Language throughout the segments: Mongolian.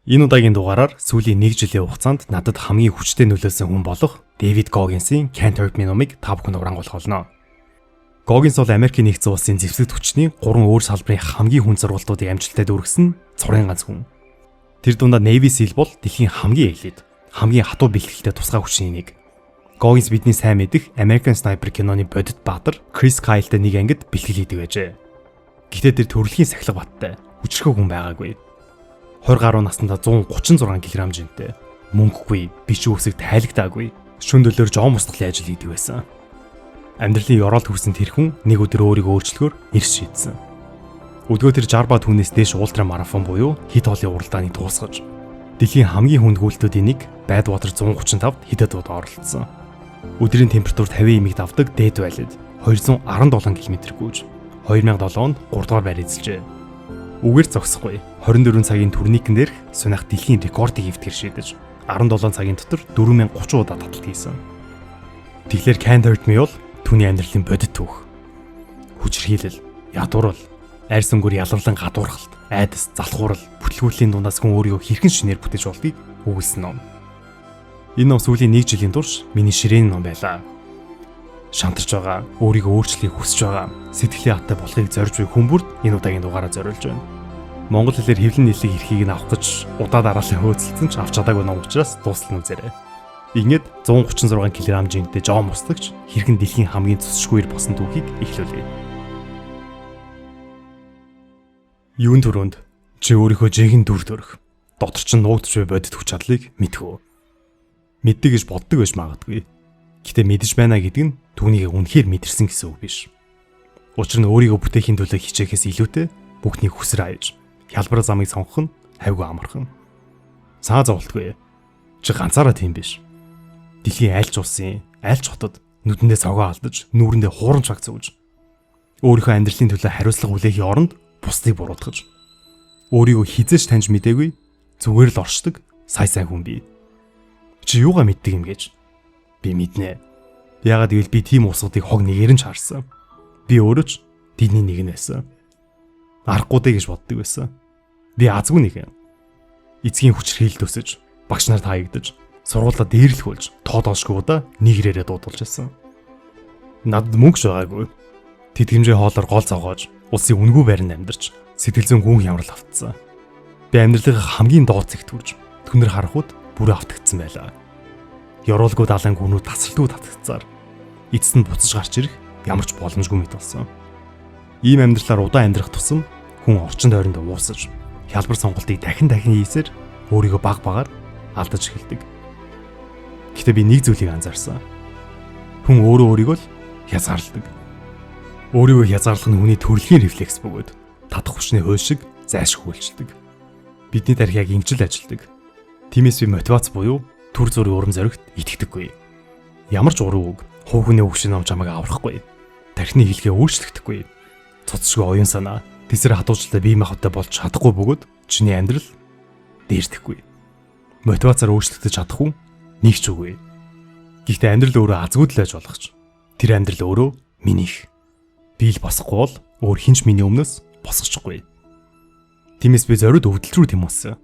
Энэ удаагийн дугаараар сүүлийн 1 жилийн хугацаанд надад хамгийн хүчтэй нөлөөлсөн хүн болох Дэвид Гоггинсийн Can't Hurt Me номыг та бүхэнд ураангуулах болно. Гоггинс бол Америкийн нэгдсэн улсын зэвсэг хүчний 3 өөр салбарын хамгийн хүнд сургалтуудыг амжилттай дүүргэсэн цорын ганц хүн. Тэр дундаа Navy SEAL бол дэлхийн хамгийн элит, хамгийн хатуу бэлтгэлтэй тусгай хүчний нэг. Гоггинс бидний сайн мэдэх American Sniper киноны бодит баатар Крис Кайлтай нэг ангид бэлтгэл хийдэг байжээ. Гэхдээ тэр төрөлхийн сахилга баттай, хүчрхэг хүн байгаагүй. 20 гаруй наснда 136 кг жинтэй. Мөнгөгүй, биш үсэг тайлагдаагүй. Шөнө дөлөөр жоо мустгалын ажил хийдэг байсан. Амьдралын ёроолд хүрсэн тэр хүн нэг өдөр өөрийгөө өөрчлөхөөр эрс шийдсэн. Өдгөө тэр 60 ба түүнээс дээш ультра марафон буюу хит хоолын уралдааныг дуусгаж дэлхийн хамгийн хүнд гүйлтүүдийн нэг Badwater 135-д хэдэд удаа оролцсон. Өдрийн температур 50 имийг давдаг Death Valley-д 217 км гүйж 2007 онд 3 дугаар байр эзэлжээ. Үгээр зогсохгүй 24 цагийн турникэн дээрх сунах дэлхийн рекордыг эвдэхэр шийдэж 17 цагийн дотор 4030 удаа таталт хийсэн. Тэгэхээр Can't Hurt Me бол түүний амьдралын бодит түүх. Хүчирхийлэл, ядуурал, арьс өнгөөр ялварлан гадуурхалт, айдас, залхуурал, бүтлгүүтлийн дундаас хүн өөрийгөө хэрхэн шинээр бүтээж болдгийг өгүүлсэн ном. Энэ ном сүүлийн 1 жилийн турш миний ширээний ном байлаа. Шантарч байгаа, өөрийгөө өөрчлөхийг хүсэж байгаа, сэтгэлийн аттай болохыг зорж буй хүн бүрд энэ удаагийн дугаараа зориулж байна. Монгол хэлээр хэвлэн нийтлэг эрхийг нь авах гэж удаа дараалан хөөцөлдсөн ч авч чадаагүй ном учраас дуустал нь үзээрэй. Ингээд 136 кг жинтэй жоо мустагч хэрхэн дэлхийн хамгийн цэцшгүй ир болсон түүхийг эхлүүлье. Юун түрүүнд чи өөрийнхөө жинхэнэ дүр төрх дотор чинь нуугдж буй бодит хүч чадлыг мэдэх үү? Мэддэг гэж боддог байж магадгүй. Гэтэ мэдэж байна гэдэг нь түүнийг үнэхээр мэдэрсэн гэсэн үг биш. Учир нь өөрийгөө бүтээхийн төлөө хичээхээс илүүтэй бүхнийг хүсэр аяж хялбар замыг сонгох нь хавьгүй амархан. Цаа зовлтгүй. Чи ганцаараа тийм биш. Дэлхийн аль ч улсын, аль ч хотод нүдэндээ цогоо алдаж, нүүрэндээ хуурамч баг зүүж өөрийнхөө амьдралын төлөө хариуцлага хүлээхийн оронд бусдыг буруутгаж өөрийгөө хизээч таньж мдээгүй зүгээр л оршдог сая сайн хүн бий. Чи юугаа мэддэг юм гэж? Би мэднэ. Яагаад гэвэл би тийм усуудыг хог нэгээр нь ч харсан. Би өөрөө ч тэдний нэг нь байсан. Аргагүй дээ гэж боддог байсан. Би азгүй нэг юм. Эцгийн хүчирхийлэлд өсөж, багш нар таягдаж, сургуулаа дээрлэхүүлж, тоо доошгүй удаа нэг ирээрээ дуудулж байсан. Надад мөнгө ч байгаагүй. Тэтгэмжийн хоолоор гол зовоож, улсын үнэгүй байранд амьдарч, сэтгэл зүйн гүн хямрал автсан. Би амьдралынхаа хамгийн доод зэгт хүрж, түнэр харахуд бүрээ автагдсан байлаа. Ёроолгүй далайн гүнүүд тасралтгүй татагдсаар эцэст нь буцаж гарч ирэх ямар ч боломжгүй мэт болсон. Ийм амьдралаар удаан амьдрах тусам хүн орчин тойронд уусаж, хялбар сонголтыг дахин дахин хийсээр өөрийгөө баг багаар алдаж эхэлдэг. Гэхдээ би нэг зүйлийг анзаарсан. Хүн өөрөө өөрийгөө л хязгаарладаг. Өөрийгөө хязгаарлах нь хүний төрөлхийн рефлекс бөгөөд татах хүчний хууль шиг зайлшгүй үйлчилдэг. Бидний тарих яг ингэж л ажилладаг. Тиймээс би мотивац буюу төр зүрийн урам зоригт итгэдэггүй. Ямар ч уран үг, хувь хүний өгшин ном чамайг аврахгүй. Тархины хэлхээ өөрчлөгдөхгүй. Цуцшгүй оюун санаа, тэсэр хатуучлалтай бие махбодтой болж чадахгүй бөгөөд чиний амьдрал дээрдэхгүй. Мотивацаар өөрчлөгдөж чадах хүн нэг ч үгүй. Гэхдээ амьдрал өөрөө азгүй л байж болох ч. Тэр амьдрал өөрөө минийх. Би л босохгүй бол өөр хэн ч миний өмнөөс босгочихгүй. Тиймээс би зориуд өвдөлт рүү тэмүүлсэн.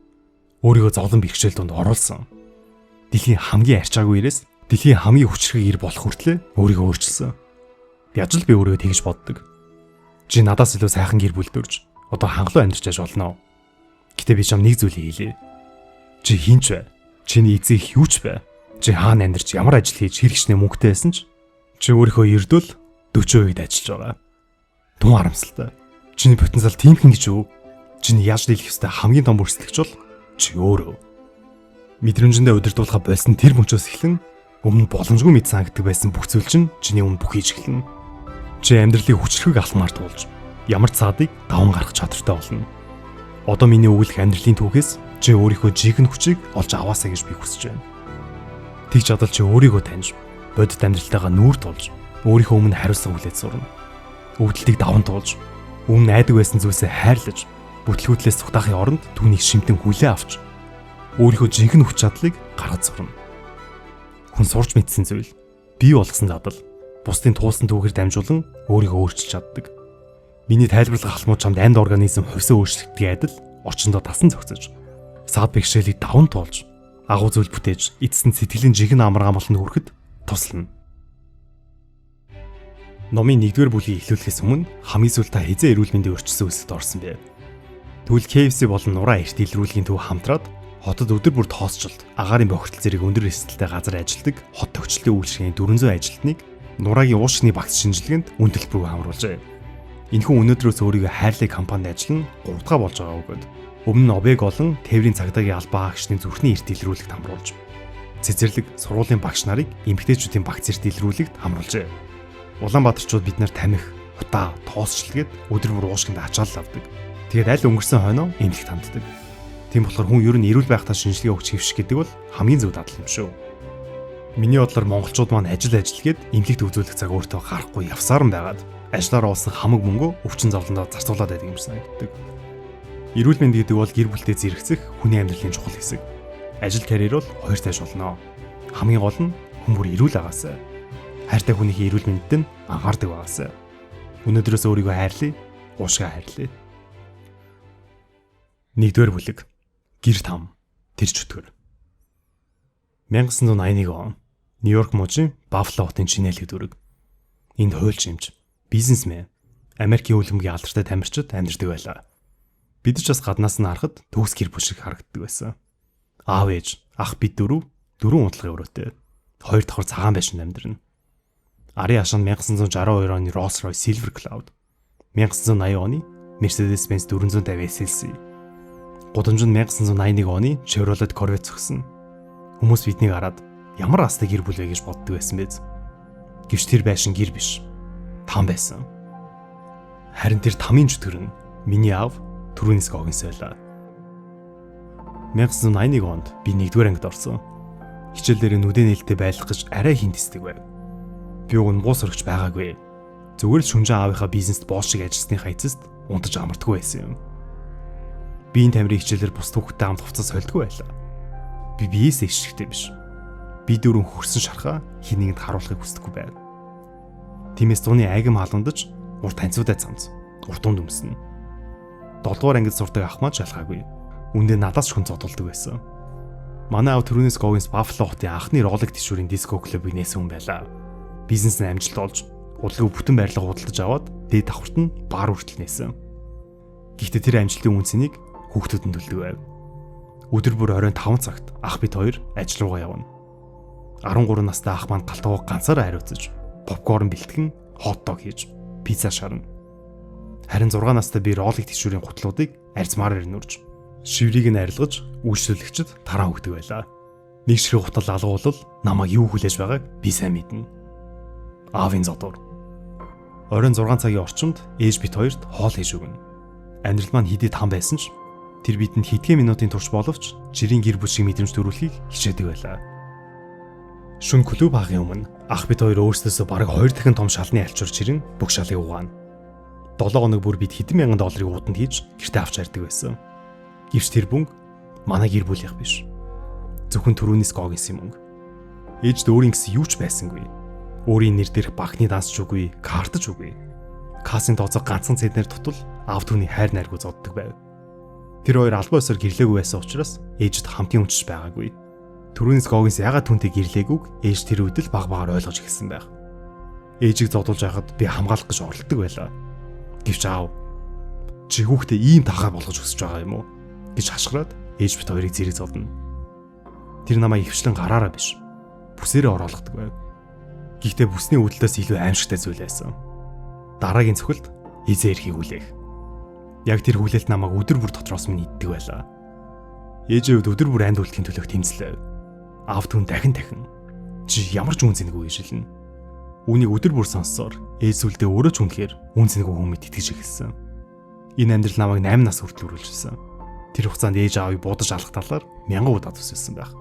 Өөрийгөө зовлон бэрхшээл дунд оруулсан. Дэлхийн хамгийн арчаагүй ирээс дэлхийн хамгийн хүчрхэг ир болох хүртлээр өөрийгөө өөрчилсөн. Яаж л би өөрийгөө тэгж боддог. Чи надаас илүү сайхан гэр бүл төрж одоо хангалуун амьдарч байж болно. Гэтэ би чам нэг зүйлийг хэлье. Чи хэн ч бай. Чиний эзэн их юу ч бай. Чи хаана амьдарч ямар ажил хийж хэр хичнээн мөнгөтэй байсан ч чи өөрийнхөө ердөөл 40% ажиллаж байгаа. Тун харамсалтай. Чиний потенциал тийм хэн гэж юу? Чиний яаж дийлэх ёстой хамгийн том өрсөлдөгч бол чи өөрөө. Мэдрэмжэндээ удирдуулахаа болсон тэр мөчөөс эхлэн өмнө боломжгүй мэд санагддаг байсан бүх зүйл чинь чиний өмнө бүх хийж эхэлнэ. Чи амьдралыг хүчрхэг алхмаар туулж ямар ч цаадыг даван гарах чадвартай болно. Одоо миний өгүүлэх амьдралын түүхээс чи өөрийнхөө жинхэнэ хүчийг олж аваасай гэж би хүсэж байна. Тэг чадвал чи өөрийгөө таньж, бодит амьдралтайгаа нүүр тулж, өөрийнхөө өмнө хариуцлага хүлээж сурна. Өвдөлтийг даван туулж, өмнө айдаг байсан зүйлсээ хайрлаж, бүтлгүүтлээс цугтаахын оронд түүнийг шимтэн хүлээн авч өөрийнхөө жинхэнэ хүч чадлыг гаргаж сурна. Хүн сурч мэдсэн зүйл, бий болгосон задал, бусдын туулсан түүхээр дамжуулан өөрийгөө өөрчилж чаддаг. Миний тайлбарлах алхмууд чамд амьд организм хувьсаа өөрчлөгддөгийн адил орчиндөө тасан зохицож, Саад бэрхшээлийг даван туулж, агуу зүйл бүтээж, эцэст нь сэтгэлийн жинхэнэ амар амгаланд хүрэхэд туслана. Номын 1-р бүлгийг эхлүүлэхээс өмнө хамгийн сүүлд та хэзээ эрүүл мэндийн өөрчлөсөн үсэгт орсон бэ? Тэгвэл KFC болон Нураа эрт илрүүлгийн төв хамтраад хотод өдөр бүр тоосчлолт, агаарын бохирдол зэрэг өндөр эрсдэлтэй газар ажилладаг хот төгчлөлтийн үйлчилгээний 400 ажилтныг Нураагийн уушгины багц шинжилгээнд үн төлбөргүй хамруулжээ. Энэхүү өнөөдрөөс өөрийгөө хайрлаг компанид ажиллана 3 дахь болж байгаа өгөөд өмнө нь Обег болон Тээврийн цагдаагийн албан хаагчдын зүрхний эрт илрүүлэгт хамруулж, цэцэрлэг сургуулийн багш нарыг эмэгтэйчүүдийн багц эрт илрүүлэгт хамруулжээ. Улаанбаатарчууд бид нар тамхи, утаа, тоосчлгээд өдөр бүр уушгинд ачаал авдаг. Тэгээд аль өнгөрсөн хойноо эмнэлэгт ханддаг. Тийм болохоор хүн ер нь эрүүл байхдаа шинжилгээ өгч хэвших гэдэг бол хамгийн зөв дадал юм шүү. Миний бодлоор монголчууд маань ажил гээд эмнэлэгт үзүүлэх цаг өөртөө гарахгүй явсаар нь байгаад ажлаар олсон хамаг мөнгөө өвчин зовлондоо зарцуулаад байдаг юм санагддаг. Эрүүл мэнд гэдэг бол гэр бүлтэй зэрэгцэх хүний амьдралын чухал хэсэг. Ажил карьер бол хоёр цааш болно. Хамгийн гол нь хүн бүр эрүүл агаасай. Хайртай хүнийхээ эрүүл мэндэд нь анхаардаг байгаасай. Өнөөдрөөс өөрийгөө хайрлая, уушгаа хайрлая. 1-р бүлэг. Гэр там. Тэр чөтгөр. 1981 он. Нью-Йорк мужийн Баффало хотын Чинэлэг дүрэг. Энд хуульч эмч, бизнесмен, Америкийн хөлбөмбөгийн алдартай тамирчид амьдардаг байлаа. Бид ч бас гаднаас нь харахад төгс гэр бүл шиг харагддаг байсан. Аав ээж, ах бид дөрөв унтлагын өрөөтэй. Хоёр давхар цагаан байшинд амьдарна. Арын хашаанд 1962 оны Rolls-Royce Silver Cloud, 1980 оны Mercedes-Benz 450 SLC, гудамжинд 1981 оны Chevrolet Corvette зогсно. Хүмүүс биднийг хараад ямар астай гэр бүл вэ гэж боддог байсан биз. Гэвч тэр байшин гэр биш, там байсан. Харин тэр тамын чөтгөр нь миний аав Түрүүнис Гогинс байлаа. 1981 онд би 1-р ангид орсон. Хичээл дээр нүдэ нээлттэй байлах гэж арай хинт хэсдэг байв. Би уг нь буу сөрөгч байгаагүй. Зүгээр л шүнжэн аавынхаа бизнест босс шиг ажилласныхаа эцэст унтаж амардаггүй байсан юм. Би энэ тамирын хичээлээр бус хүүхдтэй хамт хувцас сольдгүй байлаа. Би биесээ ишгтэй биш. Би дөрөв хөрсөн шархаа хин нэгэнд харуулахыг хүсдэггүй байв. Тиймээс зуны агим халуундаж урт ханцуудаа цамц урт дунд өмснө. 7 дугаар ангид сурдаг ах маань шалгаагүй. Үндэ надаас ч хүн зодуулдаг байсан. Манай аав Түрүүнээс Гогинс Баффало хотын анхны ролик тэшүүрийн диско клубыг нээсэн хүн байлаа. Бизнес нь амжилт олж, удалгүй бүтэн барилга худалдаж аваад дээд давхарт нь бар хүртэл нээсэн. Гэхдээ тэр амжилтын үн цэнийг хүүхдүүдэнд төлдөг байв. Өдөр бүр оройн 5 цагт ах бид хоёр ажил руугаа явна. 13 настай ах маань галтгоо ганцаараа хариуцаж, попкорн бэлтгэн, хот дог хийж, пицца шарна. Харин 6 настай би ролик тэшүүрийн гутлуудыг арзмаараар нүрж, шиврийг нь арилгаж, үйлчлүүлэгчд тараа өгдөг байлаа. Нэг ширхэг гутал алгуулал намайг юу хүлээж байгааг би сайн мэднэ. Аавын зодуур. Оройн 6 цагийн орчимд ээж бит хоёрт хоол хийж өгнө. Амьдрал маань хэдий там байсан ч тэр бидэнд хэдхэн минутын турш боловч жирийн гэр бүл шиг мэдрэмж төрүүлэхийг хичээдэг байлаа. Шүн клуб хаахын өмнө ах бит хоёр өөрсдөөсөө бараг 2 дахин том шалны альчуур чирэн бүх шалыг угаана. 7 хоног бүр бид хэдэн мянган долларыг ууданд хийж гэртээ авч хардаг байсан. Гэвч тэр мөнгө манай гэр бүлийнх биш. Зөвхөн Түрүүнис Гогинсын мөнгө. Ээжд өөрийн гэсэн юу ч байсангүй. Өөрийн нэр дээрх банкны данс ч үгүй, карт ч үгүй. Кассын тооцоо ганцхан центнер тутал аав түүний хайр найргүй зоддог байв. Тэр хоёр албан ёсоор гэрлээгүй байсан учраас ээжд хамтын үнчж байгаагүй. Түрүүнис Гогинс ягаад түүнтэй гэрлээгүйг ээж тэр үед л баг багаар ойлгож эхэлсэн байх. Ээжийг зодуулж байхад би хамгаалах гэж оролддог байлаа. Гэвч аав чи хүүхдээ ийм тахаа болгож өсөж байгаа юм уу гэж хашгираад ээж бит хоёрыг зэрэг зодно. Тэр намайг ихвчлэн гараараа биш, бүсээрээ ороолгодог байв. Гэхдээ бүсний үүдэлтээс илүү аимшигтай зүйл байсан. Дараагийн цохилд эзээ ирэхийг хүлээх. Яг тэр хүлээлт намайг өдөр бүр дотроос минь иддэг байлаа. Ээжээ хувьд өдөр бүр анд үлдэхин төлөөх тэмцлээ. Аав түн дахин дахин чи ямар ч үн цэнэгүй гэж хэлнэ. Үүнийг өдөр бүр сонссоор ээж сүлдээ өөрөө ч үнэхээр үн цэнэгүй хүмүүст итгэж эхэлсэн. Энэ амьдрал намайг 8 нас хүртэл үргэлжилсэн. Тэр хугацаанд ээж аавыг будаж алах талаар мянган удаа төсөөлсөн байх.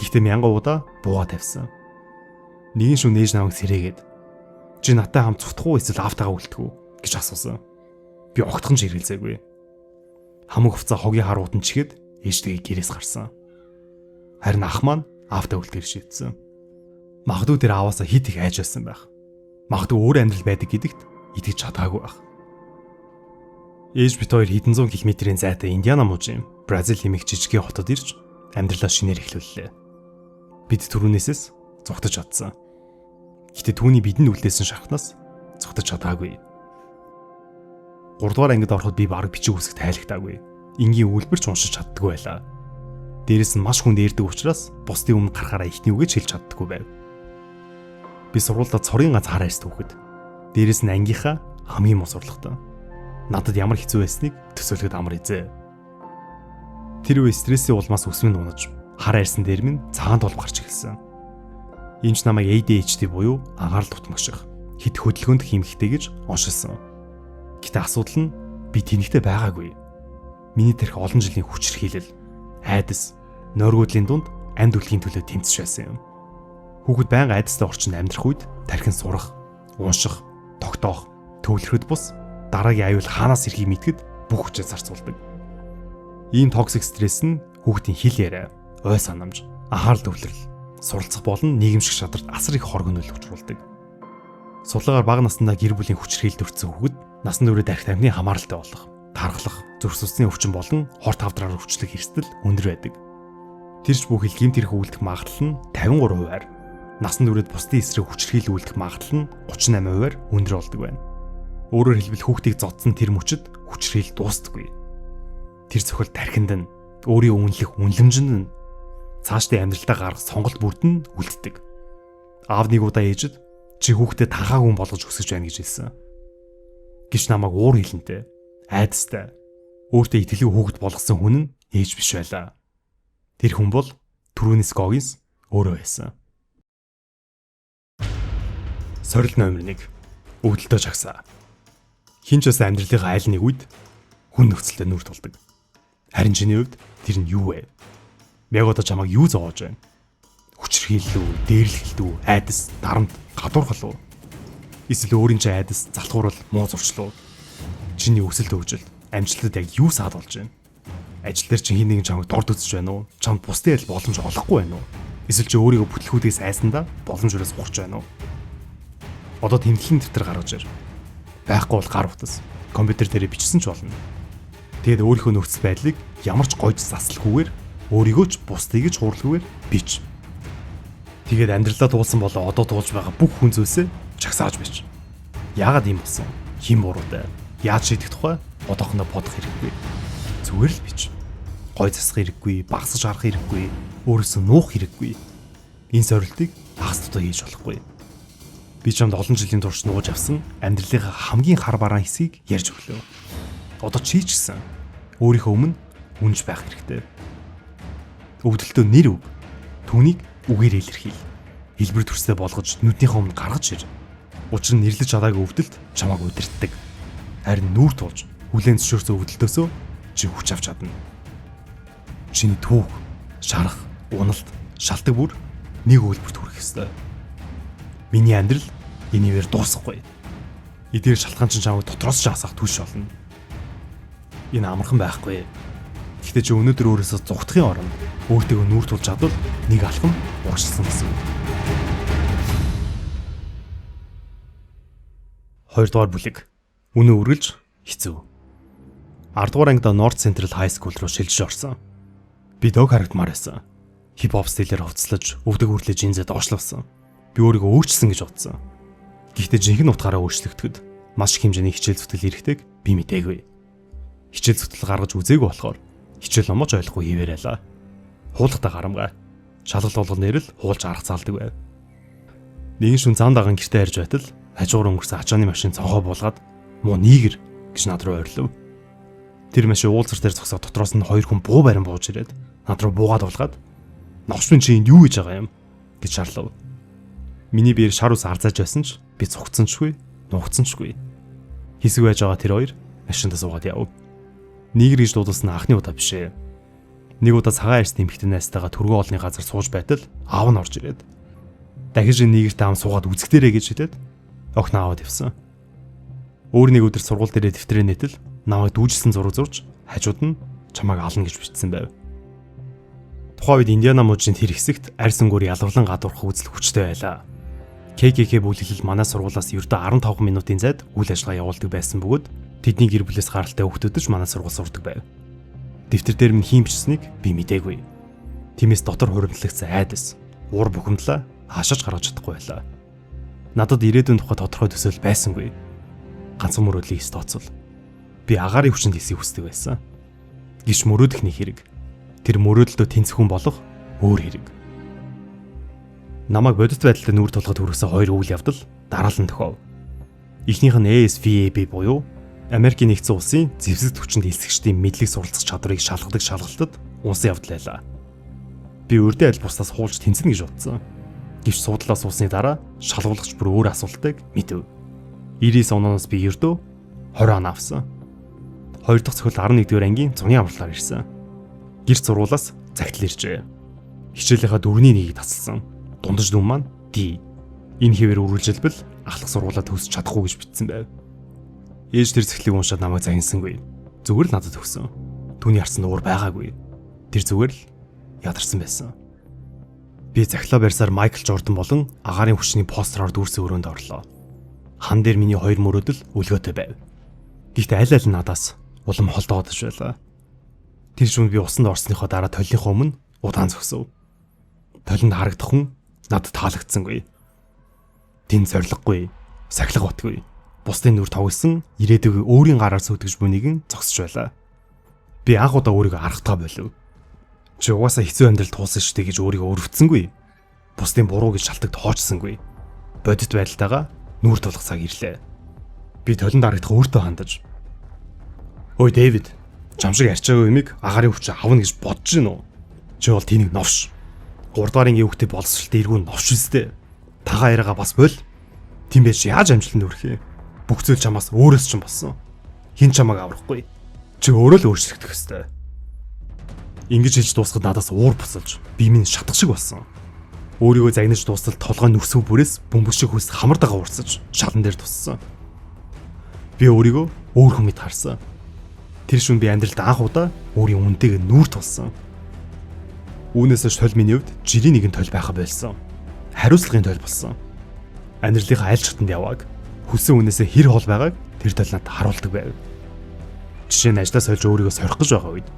Гэхдээ мянган удаа бууга тавьсан. Нэгэн шөнө ээж намайг сэрээгээд чи надтай хамт цутах уу эсвэл аавтайгаа үлдэх үү гэж асуусан. Би огтхон ч эргэлзээгүй. Хамаг хувцас хогийн хар уутан чихээд ээжтэйгээ гэрээс гарсан. Харин ах маань аавтай үлдэхээр шийдсэн. Магадгүй тэр ааваасаа хит их айж байсан байх. Магадгүй өөр амьдрал байдаг гэдэгт итгэж чадаагүй байх. Ээж бит хоёр хэдэн зуун километрийн зайтай Индиана мужийн Бразил хэмээх жижигхэн хотод ирж амьдралаа шинээр эхлүүллээ. Бид түрүүнээсээс зугтаж чадсан. Гэтэ түүний бидэнд үлдээсэн шархнаас зугтаж чадаагүй. 3 дугаар ангид ороход би бараг бичиг үсэг тайлагдаагүй. Энгийн өгүүлбэр ч уншиж чаддаггүй байлаа. Дээрээс нь маш хүнд ирдэг учраас бусдын өмнө гарахаараа ихний үгээ ч хэлж чаддаггүй байв. Би сургуульд цорын ганц хар арьс түүхэд. Дээрээс нь ангийнхаа хамгийн муу сурлагатай. Надад ямар хэцүү байсныг төсөөлөхөд амар эзээ. Тэр үе стрессийн улмаас өсмөн унаж хар арьсан дээр минь цагаан толб гарч эхэлсэн. Энд ч намайг ADHD буюу анхаарал дутмагших, хит хөдөлгөөнд хиймхтэй гэж оншилсан. Гэтэ асуудал нь би тэнэгтэй байгаагүй. Миний тэрх олон жилийн хүчирхийлэл, айдас, нойргуудлын дунд амьд үлхийн төлөө тэмцэж байсан юм. Хүүхэд байнга айдастай орчинд амьдрах үед тархин сурах, унших, тогтоох, төвлөрөхөд бус дараагийн аюул хаанаас ирэхийг мэдгэд бүх хүчээ зарцуулдаг. Ийм токсик стресс нь хүүхдийн хэл яриа, ой санамж, анхаарал төвлөрөл, суралцах болон нийгэмших чадварт асар их хорго нөлөө учруулдаг. Сулаагаар бага насндаа гэр бүлийн хүчирхийлэлд өртсөн хүүхэд насан туршид арх тамхины хамааралтай болох, тархлах, зүрх судасны өвчин болон хорт хавдраар өвчлөх эрсдэл өндөр байдаг. Тэр ч бүхэл гэмт хэрэг үлдэх магадлал нь 53%-аар, насан туршид бусдын эсрэг хүчирхийлэл үлдэх магадлал нь 38%-аар өндөр болдог байна. Өөрөөр хэлбэл хүүхдийг зодсон тэр мөчид хүчирхийлэл дуустдаггүй. Тэр цохол тархинд нь, өөрийн үнэлэх үнэлэмжинд нь, цаашдын амьдралдаа гаргах сонголт бүрд нь үлддэг. Аав нэг удаа ээжэд чи хүүхдэд танхаа хүн болгож өсгөж байна гэж хэлсэн. Гэвч намайг уур хилэнтэй, айдастай, өөртөө итгэлгүй хүүхэд болгосон хүн нь ээж биш байлаа. Тэр хүн бол түрүүнээс Гогинс өөрөө байсан. Сорил номер 1. Өвдөлтөө жагсаа. Хин ч бас амьдралынхаа аль нэг үед хүн нөхцөлтэй нүр тулдаг. Харин чиний хувьд тэр нь юу вэ? Яг одоо чамайг юу зовоож байна? Хүчирхийлэл үү, дээрлэхэлт үү, айдас, дарамт, гадуурхал уу? Эсвэл өөрийн чинь айдас, залхуурал, муу зуршлуу? Чиний өсөлт хөгжил, амжилтад яг юу саад болж байна? Ажил дээр чинь хин нэгэн чамайг дорд үзэж байна уу? Чамд бусдын адил боломж олохгүй байна уу? Эсвэл чи өөрийгөө бүтлгүүдээс айсандаа боломж өрөөс ухарч байна уу? Одоо тэмдэглэлийн дэвтэр гаргаж ир. Байхгүй бол гар утас, компьютер дээр бичсэн ч болно. Тэгээд өөрийнхөө нөхцөл байдлыг ямар ч гойж заслахгүйгээр өөрийгөө ч бусдыг ч хурлахгүйгээр бич. Тэгээд амьдралаа туулсан болоо одоо туулж байгаа бүх хүн зүйлсээ чагсааж бич. Яагаад ийм болсон? Хэн буруутай? Яаж шийдэх тухай одоохондоо бодох хэрэггүй. Зүгээр л бич. Гой засах хэрэггүй, багсаж харах хэрэггүй, өөрөөсөө нуух хэрэггүй. Энэ сорилтыг хагас дутуу хийж болохгүй. Би чамд олон жилийн турш нууж авсан амьдралынхаа хамгийн хар бараан хэсгийг ярьж өглөө. Одоо чи ч гэсэн өөрийнхөө өмнө үнж байх хэрэгтэй. Өвдөлтөө нэр өг. Түүнийг үгээр илэрхийл. Хэлбэр төрстэй болгож нүднийхээ өмнө гаргаж ир. Учир нь нэрлэж чадаагүй өвдөлт чамайг удирддаг. Харин нүүр тулж хүлээн зөвшөөрсөн өвдөлтөөсөө чи хүч авч чадна. Чиний түүх, шарах, уналт, шалтаг бүр нэг өгүүлбэрт хүрэх ёстой. Миний амьдрал энэгээр дуусахгүй. Эдгээр шалтгаан чинь чамайг дотроос ч асаах түлш болно. Энэ амархан байхгүй. Гэхдээ чи өнөөдөр өөрөөсөө зугтахын оронд өөртөө нүүр тулж чадвал нэг алхам урагшилсан гэсэн үг. 2 дугаар бүлэг. Үнэн үргэлж хэцүү. 10 дугаар ангид North Central High School руу шилжиж орсон. Би дог харагдмаар байсан. Хип хоп стилээр хувцаслаж, өвдөг үрлээ жинзээ доошловсон. Би өөрийгөө өөрчилсөн гэж бодсон. Гэхдээ жинхэнэ утгаараа өөрчлөгдөхөд маш их хэмжээний хичээл зүтгэл эрэхтэйг би мдээгүй. Хичээл зүтгэл гаргаж үзээгүй болохоор хичээл номооч ойлгохгүй хэвээр байлаа. Хуулахтаа харамгай. Шалгалт болгон нэрэл хуулж арга заалдаг байв. Нэгэн шүн зан даган гэртээ харж байтал хажуугаар өнгөрсөн ачааны машин цонхоо буулгаад муу нийгэр гэж над руу ойрлов. Тэр машин уулзар дээр зогсоод дотроос нь хоёр хүн буу барин бууж ирээд над руу буугаад уулгаад "Новш минь чи энд юу хийж байгаа юм?" гэж шарлав. Миний биеэр шар ус арзааж байсан ч би цугцсан чгүй, нуугдсан чгүй. Хэсэг байж байгаа тэр хоёр машиндаа суугаад яв. Нийгэр гэж дуудсан анхны удаа биш ээ. Нэг удаа цагаан арьсны эмэгтэй найзтайгаа түргэн олны газар сууж байтал аав нь орж ирээд дахиж нийгэртэй ам суугаад үзэгдэрэй гэж хэлээд охин аваад явсан. Өөр нэг өдөр сургууль дээрээ дэвтрээ нийтэл намайг дүүжилсэн зураг зурж хажууд нь чамайг ална гэж бичсэн байв. Тухайн үед Индиана мужийн тэр хэсэгт арьс өнгөөр ялварлан гадуурхах үзэл хүчтэй байлаа. ККК бүлэглэл манай сургуулиас ердөө 15 минутын зайд үйл ажиллагаа явуулдаг байсан бөгөөд тэдний гэр бүлээс гаралтай хүүхдүүд ч манай сургууль сурдаг байв. Дэвтэр дээр минь хийн бичсэнийг би мдээгүй. Тиймээс дотор хуримтлагдсан айдас, уур бухимдлаа хаашаач гаргаж чадахгүй байлаа. Надад ирээдүйн тухай тодорхой төсөөл байсангүй. Ганцхан мөрөөдлийг тооцвол би агаарын хүчинд хийсийг хүсдэг байсан. Гэвч мөрөөдөх нэг хэрэг. Тэр мөрөөдөлдөө тэнцэх хүн болох өөр хэрэг. Намайг бодит байдалтай нүүр тулахад хүргэсэн хоёр үйл явдал дараалан тохиов. Эхнийх нь ASVAB буюу Америкийн нэгдсэн улсын зэвсэг хүчинд элсэгчдийн мэдлэг суралцах чадварыг шалгадаг шалгалтад унсан явдал байлаа. Би урдын адил бусдаас хуулж тэнцэнэ гэж бодсон. Гэвч суудлаа суусны дараа шалгуулагч бүр өөр асуултыг мэдэв. 99 оноос би ердөө 20 оноо авсан. Хоёр дахь цохилт 11-р ангийн зуны амралтаар ирсэн. Гэрт сургуулаас захидал иржээ. Хичээлийнхаа 4-ний 1-ийг тасалсан. Дундаж дүн маань D. Энэ хэвээр үргэлжилбэл ахлах сургуулаа төгсөж чадахгүй гэж бичсэн байв. Ээж тэр захидлыг уншаад намайг загинсангүй. Зүгээр л надад өгсөн. Түүний харсан уур байгаагүй. Тэр зүгээр л ядарсан байсан. Би захилаа барьсаар Майкл Жордан болон агаарын хүчний постероор дүүрсэн өрөөнд орлоо. Хан дээр миний хоёр мөрөөдөл өлгөөтэй байв. Гэхдээ аль аль нь надаас улам холдоодож байлаа. Тэр шөнө би усанд орсныхоо дараа толийнхоо өмнө удаан зогсов. Толинд харагдах хүн надад таалагдсангүй. Тэнд зориггүй, сахилга батгүй. Бусдын нүр тоглосон ирээдүг өөрийн гараар сүйтгэж буй нэгэн зогсож байлаа. Би анх удаа өөрийгөө аргатгаа болов. Чи угаасаа хэцүү амьдрал туулсан шүү дээ гэж өөрийгөө өрөвдсөнгүй. Бусдын буруу гэж шалтгаан тоочсонгүй. Бодит байдалтайгаа нүүр тулах цаг ирлээ. Би толинд харагдах өөртөө хандаж. "Ой Дэвид, чам шиг арчаагүй юмыг агаарын хүч авна гэж бодож гин үү? Чи бол тэнийг новш. 3 дугаар ангийн хүүхдээ боловсролтой эргүүн новш үстэй. Тагаа яриагаа бас бол. Тийм байж яаж амжилтанд хүрэх юм? Бүх зүйл чамаас өөрөөс ч болсон. Хэн чамайг аврахгүй. Чи өөрөө л өөрчлөгдөх ёстой." Ингэж хэлж дуусахад надаас уур буцалж би минь шатах шиг болсон. Өөрийгөө загнаж дуустал толгой нүсэв бүрээс бөмбөг шиг хөлс хамар дагаа урсаж шалан дээр туссан. Би өөрийгөө өөр хүн мэт харсан. Тэр шөнө би амьдралд анх удаа өөрийн үнэтэйг нүүр тулсан. Үүнээс хойш толь миний хувьд жирийн нэгэн толь байха болсон. Хариуцлагын толь болсон. Амьдралынхаа аль чатанд явааг, хүссэн үнээсээ хэр хол байгааг тэр толь надад харуулдаг байв. Жишээ нь ажлаа сольж өөрийгөө сорих гэж байгаа үед,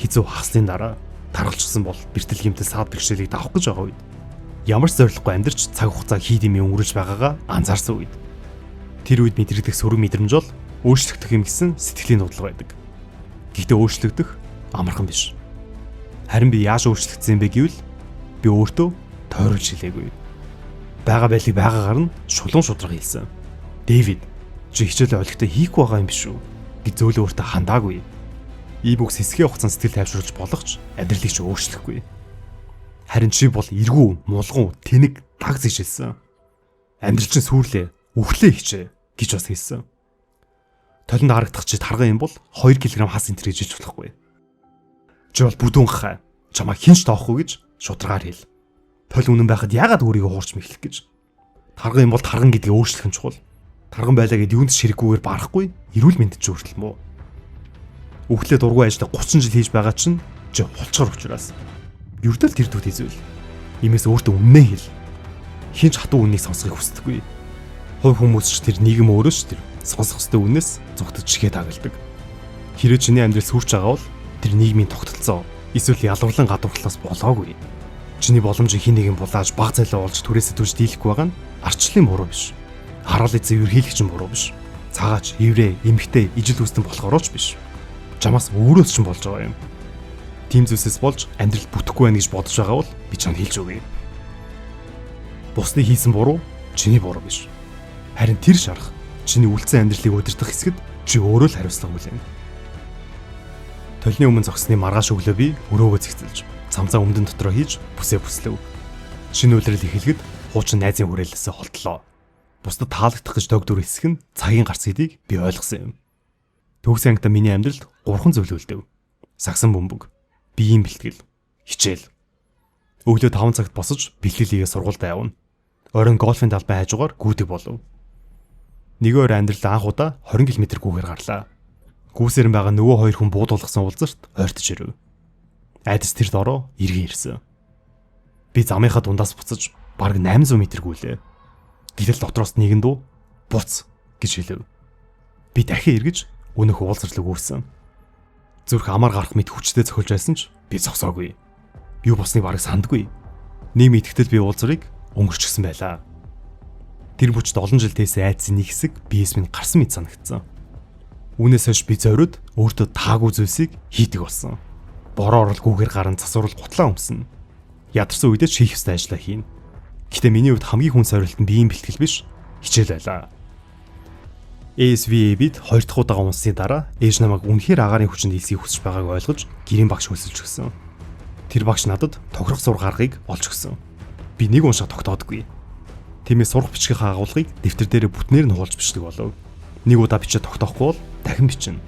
хэцүү хагасны дараа таргалчихсан бол бэртэл гэмтэл саад бэрхшээлийг давах гэж байгаа үед, ямар ч зорилгогүй амьдарч цаг хугацаа хийд юм өнгөрүүлж байгаагаа анзаарсан үед, тэр үед мэдрэгдэх сөрөг мэдрэмж бол өөрчлөгдөх юм гэсэн сэтгэлийн дуудлага байдаг. Гэхдээ өөрчлөгдөх амархан биш. Харин би яаж өөрчлөгдсөн юм бэ гэвэл би өөртөө тойруулж хэлээгүй. Байгаа байдлыг байгаагаар нь шулуун шудраг хэлсэн. Дэвид, чи хичээлээ олигтой хийхгүй байгаа юм биш үү гэж зөөлөн өөртөө хандаагүй. E-book хэсгийн хугацаанд сэтгэл тайвшруулж болох ч амьдралыг ч өөрчлөхгүй. Харин чи бол эргүү, мулгуу, тэнэг, даг зэжэлсэн. Амьдрал чинь сүрлээ, үхлээ хичээ гэж бас хэлсэн. Толинд харагдах чи тарган юм бол 2 кг хас энтер гэж хэлж болохгүй. Чи бол бүдүүн гахай. Чамайг хинч тоохгүй гэж шударгаар хэл. Толь үнэн байхад яагаад өөрийгөө хуурч мэхлэх гэж. Тарган юм бол тарган гэдгийг өөрчлөх нь чухал. Тарган байлаа гэд юунд ч хэрэггүйгээр барахгүй эрүүл мэнд ч хүртэл муу. Үхлээ дургүй ажлаа 30 жил хийж байгаа чинь чи хулчгар учраас. Ердөө л тэр төд зүйл. Иймээс өөртөө үннээ хэл. Хин ч хатуу үннийг сонсохыг хүсдэггүй. Хувь хүмүүс ч тэр нийгэм өөрөө ч тэр сонсох ёстой үннээс зүгтэж чихээ тагалдаг. Хэрвээ чиний амьдрал сүрч байгаа бол тэр нийгмийн тогтолцоо эсвэл ялварлан гадуурхлаас болоогүй. Чиний боломжийг хин нэгэн булааж баг цалин олж түрээсээ түж дийлэхгүй байгаа нь арчлалын буруу биш. Хараал эзэн ерхийлэгч нь буруу биш. Цагаач, еврей, эмэгтэй, ижил үүстэн болохоорооч биш. Чамаас өөрөөс ч болж байгаа юм. Тийм зүйлсээс болж амьдрал бүтэхгүй байна гэж бодож байгаа бол би чамд хэлж өгье. Бусны хийсэн буруу чиний буруу биш. Харин тэр шарах чиний үлдсэн амьдралыг удирдах хэсгэд чи өөрөө л хариуцлага хүлээнэ. Толны өмнө зогсны маргааш өглөө би өрөөгөө зэгцэлж цамцаа өмдөн дотроо хийж бүсээ бүслэв. Шинэ улирал эхлэхэд хуучин найзын хүрээлэлээсээ холдлоо. Бусдад таалагдах гэж догдур хэсэг нь цагийн гарц гэдгийг би ойлгосон юм. Төгс ангита миний амьдралд 3 зүйл үлдэв. Сагсан бөмбөг, биеийн бэлтгэл, хичээл. Өглөө 5 цагт босож бэлтгэл хийгээ сургуульд явна. Оройн гольфын талбай хажуугаар гүйдэг болов. Нэгэн орой амьдрал анх удаа 20 км гүүгээр гарлаа. Гүүсээр нь байгаа нөгөө хоёр хүн буудуулгасан уулзалт ойртож ирэв. Айдас тэр дороо эргэн ирсэн. Би замынхаа дундаас буцаж бараг 800 м гүйлээ. Гэтэл дотроос нэгэн дуу "Буц" гэж хэлэв. Би дахин эргэж өнөөх уулзарлаг үүрсэн. Зүрх амар гарах мэт хүчтэй цохилж байсан ч би зогсоогүй. Юу болсныг бараг сандгүй. Нийгэм итгэтэл би уулзрыг өнгөрчихсөн байлаа. Тэр бүчд олон жил тээсэн айдсын нэг хэсэг биес минь гарсан мэт санагдсан. Үүнээс хойш би зориуд өөртөө таагүй зүйлсийг хийдэг болсон. Бороо оролгүйгээр гарan засварл гутлаа өмснө. Ядарсан үедээ ч хийх ёстой ажлаа хийнэ. Гэтэ миний хувьд хамгийн хүн сорилт нь биеийн бэлтгэл биш, хичээл байлаа. ASVAB-д 2 дахь удаага унсны дараа ээж намайг үнэхээр агаарын хүчинд элсийг хүсэж байгааг ойлгож гэрийн багш хөлсөлж өгсөн. Тэр багш надад тохирох зур гаргыг олж өгсөн. Би нэг уншаа тогтоодгүй. Тиймээс сурах бичгийнхаа агуулгыг дэвтэр дээр бүтнээр нь хуулж бичдэг болов. Нэг удаа бичээд тогтоохгүй бол дахин бичнэ.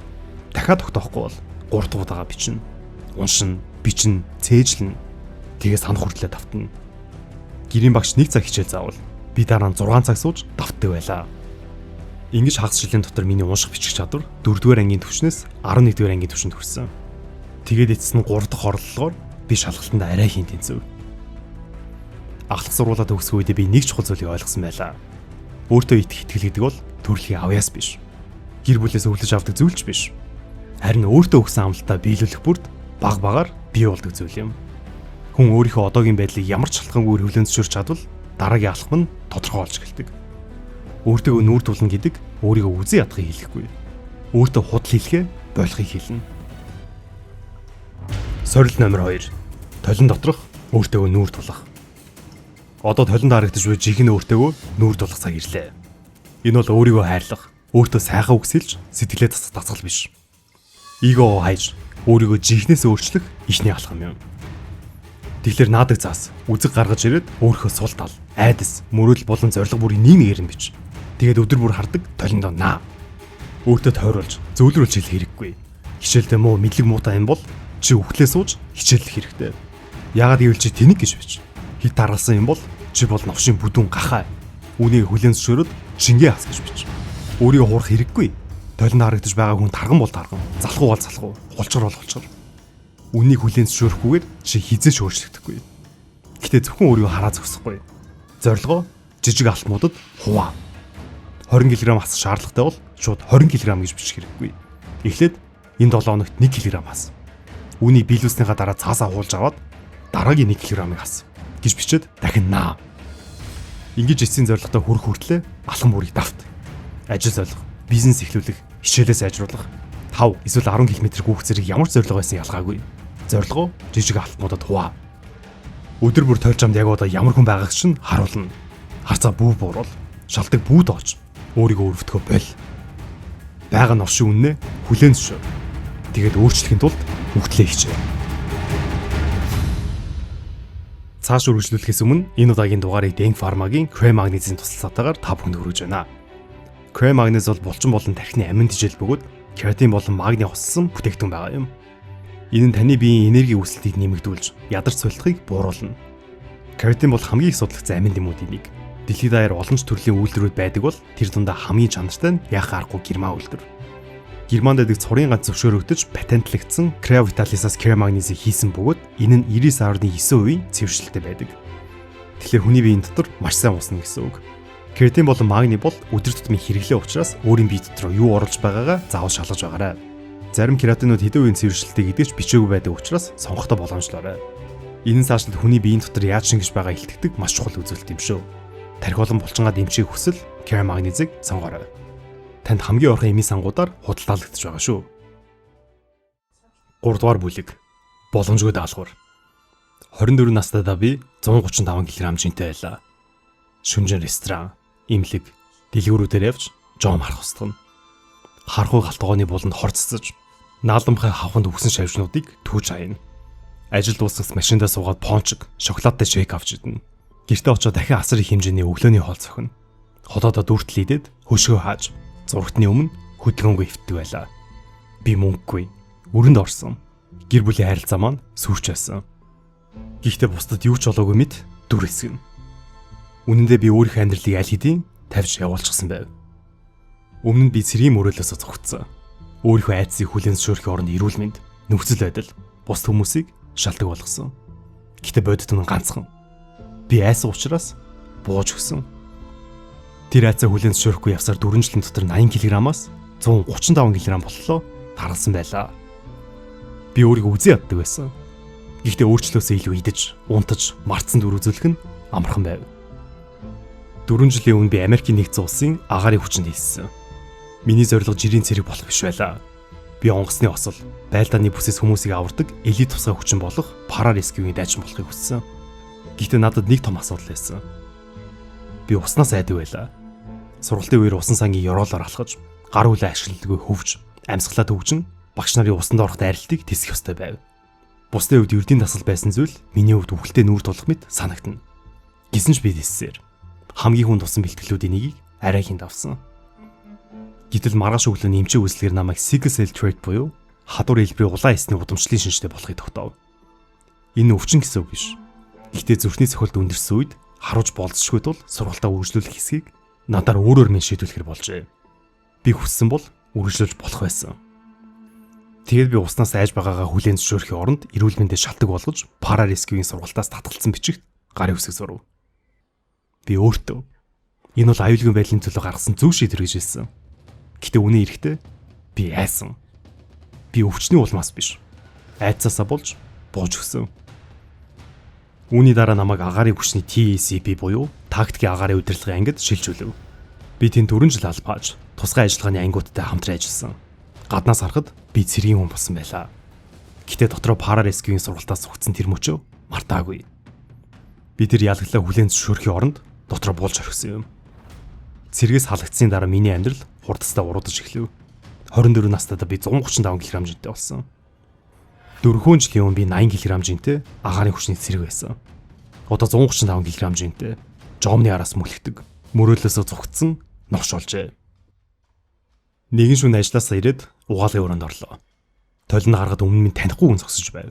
Дахиад тогтоохгүй бол 3 дахь удаага бичнэ. Уншина, бичнэ, цээжлэнэ. Тэгээ санах хүртлээ давтна. Гэрийн багш нэг цаг хичээл заавал би дараа нь 6 цаг сууж давтдаг байлаа. Ингэж хагас жилийн дотор миний унших бичих чадвар 4-р ангийн түвшнээс 11-р ангийн түвшинд хүрсэн. Тэгээд эцэс нь 3 дахь орлолгоор би шалгалтанд арай хийн тэнцв. Ахлах сургуулаа төгсөх үедээ би нэг чухал зүйлийг ойлгосон байлаа. Өөртөө итгэх итгэл гэдэг бол төрөлхийн авьяас биш. Гэр бүлээс өвлөж авдаг зүйл ч биш. Харин өөртөө өгсөн амлалтаа биелүүлэх бүрд баг багаар бий болдог зүйл юм. Хүн өөрийнхөө одоогийн байдлыг ямар ч шалтгаангүй хүлээн зөвшөөрч чадвал дараагийн алхам нь тодорхой болж эхэлдэг. Өөртөө нүүр тулна гэдэг өөрийгөө үзэн ядахыг хэлэхгүй. Өөртөө худал хэлэхээ болохыг хэлнэ. Сорил номер 2. Толин доторх өөртөө нүүр тулах. Одоо толинд харагдаж буй жинхэнэ өөртөө нүүр тулах цаг ирлээ. Энэ бол өөрийгөө хайрлах, өөртөө сайхан үг сэлж сэтгэлээ татах дасгал биш. Эгоо хайж, өөрийгөө жинхнээс өөрчлөх ихний алхам юм. Тэгэхээр наадаг заас, үзэг гаргаж ирээд өөрийнхөө сул тал, айдас, мөрөөдөл болон зорилго бүрийн нэг нэгээр нь бич. Тэгээд өдөр бүр хардаг толиндоо наа. Өөртөө тойруулж, зөөлрүүлж хэлэх хэрэггүй. Хичээлдээ муу мэдлэг муутай юм бол чи үхлээ сууж хичээллэх хэрэгтэй. Яагаад гэвэл чи тэнэг гэж бич. Хит таргалсан юм бол чи бол новшин бүдүүн гахай. Үүнийг хүлээн зөвшөөрөөд шингээ хас гэж бич. Өөрийгөө хуурах хэрэггүй. Толинд харагдаж байгаа хүн тарган бол тарган, залхуу бол залхуу, хулчгар бол хулчгар. Үүнийг хүлээн зөвшөөрөхгүйгээр чи хизээ ч өөрчлөгдөхгүй. Гэтэ зөвхөн өөрийгөө хараа зогсохгүй. Зорилгоо жижиг алтмуудад хуваа. 20 кг хасах шаардлагатай бол шууд 20 кг гэж бичих хэрэггүй. Эхлээд энэ 7 хоногт 1 кг хас. Үүнийг биелүүлснийхаа дараа цаасаа хуулж аваад дараагийн 1 кг-ыг хас гэж бичээд дахин наа. Ингэж эцсийн зорилготой хүрэх хүртлээ алхам бүрийг давт. Ажил солих, бизнес эхлүүлэх, хичээлээ сайжруулах, 5 эсвэл 10 км гүйх зэрэг ямар ч зорилго байсан ялгаагүй. Зорилгоо жижиг алтмуудад хуваа. Өдөр бүр тойлж амд яг одоо ямар хүн байгааг чинь харуулна. Харцаа бүү буурвал, шалдаг бүү дооч. Өөрийгөө өрөвдөхөө боль. Байгаа новшин үннээ хүлээн зөвшөөр. Тэгээд өөрчлөхийн тулд хөвгтлээ хичээ. Цааш үргэлжлүүлэхээс өмнө энэ удаагийн дугаарыг Дэн Фармагийн Крем Магнезийн туслалцаатайгаар та бүхэнд хүргэж байна. Крем Магнез бол булчин болон тархины амин тижэл бөгөөд кератин болон магний хоссон бүтээгдэхүүн байгаа юм. Энэ нь таны биеийн энерги үүсэлтийг нэмэгдүүлж, ядарч султахыг бууруулна. Кератин бол хамгийн их судлагдсан амин дэмүүдийн нэг. Дэлхийд даяар олон ч төрлийн үйлдвэрүүд байдаг бол тэр дундаа хамгийн чанартай нь яах аргагүй герман үйлдвэр. Германд байдаг цорын ганц зөвшөөрөгдөж патентлагдсан Crea Vitalis-аас Crea Magnesium хийсэн бөгөөд энэ нь 99.9% цэвэршилтэй байдаг. Тэгэхээр хүний биеийн дотор маш сайн уусна гэсэн үг. Кератин болон магний бол өдөр тутмын хэрэглээ учраас өөрийн бие дотор юу оруулж байгаагаа заавал шалгаж байгаарай. Зарим кератинууд хэдэн үеийн цэвэршилтэй гэдгийг ч бичээгүй байдаг учраас сонгохдоо боломжлоорой. Энэ нь цаашлаад хүний биеийн дотор яаж шингэж байгаа илтгэдэг маш чухал үзүүлэлт юм шүү. Тархи болон булчингаа дэмжихийг хүсвэл Crea Magnesium-ыг сонгоорой. Танд хамгийн ойрхон эмийн сангуудаар худалдаалагдаж байгаа шүү. 3 дугаар бүлэг. Боломжгүй даалгавар. 24 настайдаа би 135 кг жинтэй байлаа. Шүнжин ресторан, имлэг, дэлгүүрүүдээр явж жом харах устгана. Хархуй галтгооны буланд хорцсож, наалдамхай хавханд үхсэн шавжнуудыг түүж аяна. Ажил дуусгас машиндаа суугаад пончик, шоколадтай шейк авч идэнэ. Гэртээ очоод дахин асар их хэмжээний өглөөний хоол цохино. Ходоодоо дүртэл идээд хөшгөө хааж зурагтны өмнө хөдөлгөөнгүй өвтдөг байлаа. Би мөнгөгүй, өрөнд орсон. Гэр бүлийн харилцаа маань сүрч байсан. Гэхдээ бусдад юу ч болоогүй мэт дүр хэсгэн. Үнэн дээр би өөрийнхөө амьдралыг аль хэдийн тавьж явуулчихсан байв. Өмнө нь би цэргийн мөрөөлөөсөө зогтсон. Өөрийнхөө айдсыг хүлээн зөвшөөрөхийн оронд эрүүл мэнд, нөхцөл байдал, бусд хүмүүсийг шалдаг болгосон. Гэхдээ бодит үнэн ганцхан. Би айсан учраас бууж өгсөн. Тэр айцаа хүлээн зөвшөөрөхгүй явсаар 4 жилийн дотор 80 кг-аас 135 кг боллоо таргалсан байлаа. Би өөрийгөө үзэн яддаг байсан. Гэхдээ өөрчлөөсөө илүү идэж, унтаж, мартсан дүр үзүүлэх нь амархан байв. 4 жилийн өмнө би Америкийн нэгдсэн улсын агаарын хүчинд хэлсэн. Миний зорилго жирийн цэрэг болох биш байлаа. Би онгоцны осол, байлдааны бүсээс хүмүүсийг авардаг элит тусгай хүчин болох парарескьюгийн дайчин болохыг хүссэн. Гэхдээ надад нэг том асуудал байсан. Би уснаас айдаг байлаа. Сургалтын үеэр усан сангийн ёроолоор алхаж, гар хүлээ ашигладаггүй хөвж, амьсгалаа төгжин багш нарын усанд орох дайралтыг тэсэх ёстой байв. Бусдын хувьд ердийн дасгал байсан зүйл миний хувьд үхэлтэй нүүр тулах мэт санагдана. Гэсэн ч би тэссээр хамгийн хүнд тусан бэлтгэлүүдийн нэгийг арай хинт авсан. Гэтэл маргааш өглөө нэмчээ үзлэгээр намайг sickle cell trait буюу хадуур хэлбэрийн улаан эсний удамшлын шинжтэй болохыг тогтоов. Энэ өвчин гэсэн үг биш. Гэхдээ зүрхний цохилт өндөрсөн үед харуулж болзошгүй тул сургалтаа үргэлжлүүлэх хэсгийг надаар өөрөөр минь шийдвэрлэхэр болжээ. Би хүссэн бол үргэлжлүүлж болох байсан. Тэгээд би уснаас айж байгаагаа хүлээн зөвшөөрөхийн оронд эрүүл мэндээ шалтгаан болгож парарескьюгийн сургалтаас татгалцсан бичигт гарын үсэг зурв. Би өөртөө энэ бол аюулгүй байдлын төлөө гаргасан зөв шийдвэр гэж хэлсэн. Гэтэ үнэн эрэхтээ би айсан. Би өвчний улмаас биш. Айдсаасаа болж бууж өгсөн. Үүний дараа намайг агаарын хүчний TACP буюу тактикийн агаарын удирдлагын ангид шилжүүлэв. Би тэнд 4 жил албааж тусгай ажиллагааны ангиудтай хамтран ажилласан. Гаднаас харахад би цэргийн хүн болсон байлаа. Гэтэ дотроо парарескьюгийн сургалтаас зүгтсэн тэр мөчөө мартаагүй. Би тэр ялаглаа хүлээн зөвшөөрөхийн оронд дотроо буулж орхисон юм. Цэргээс халагдсны дараа миний амьдрал хурдастай уруудаж эхлэв. 24 настайдаа би 135 кг жинтэй болсон. 4 жилийн өмнө би 80 кг жинтэй агаарын хүчний цэрэг байсан. Одоо 135 кг жинтэй жомны араас мүлхдэг. Мөрөөлөөсөө зүгтсэн новш болжээ. Нэгэн шөнө ажилласаа ирээд угаалгын өрөөнд орлоо. Толинд гаргад өмнө минь танихгүй хүн зогсож байв.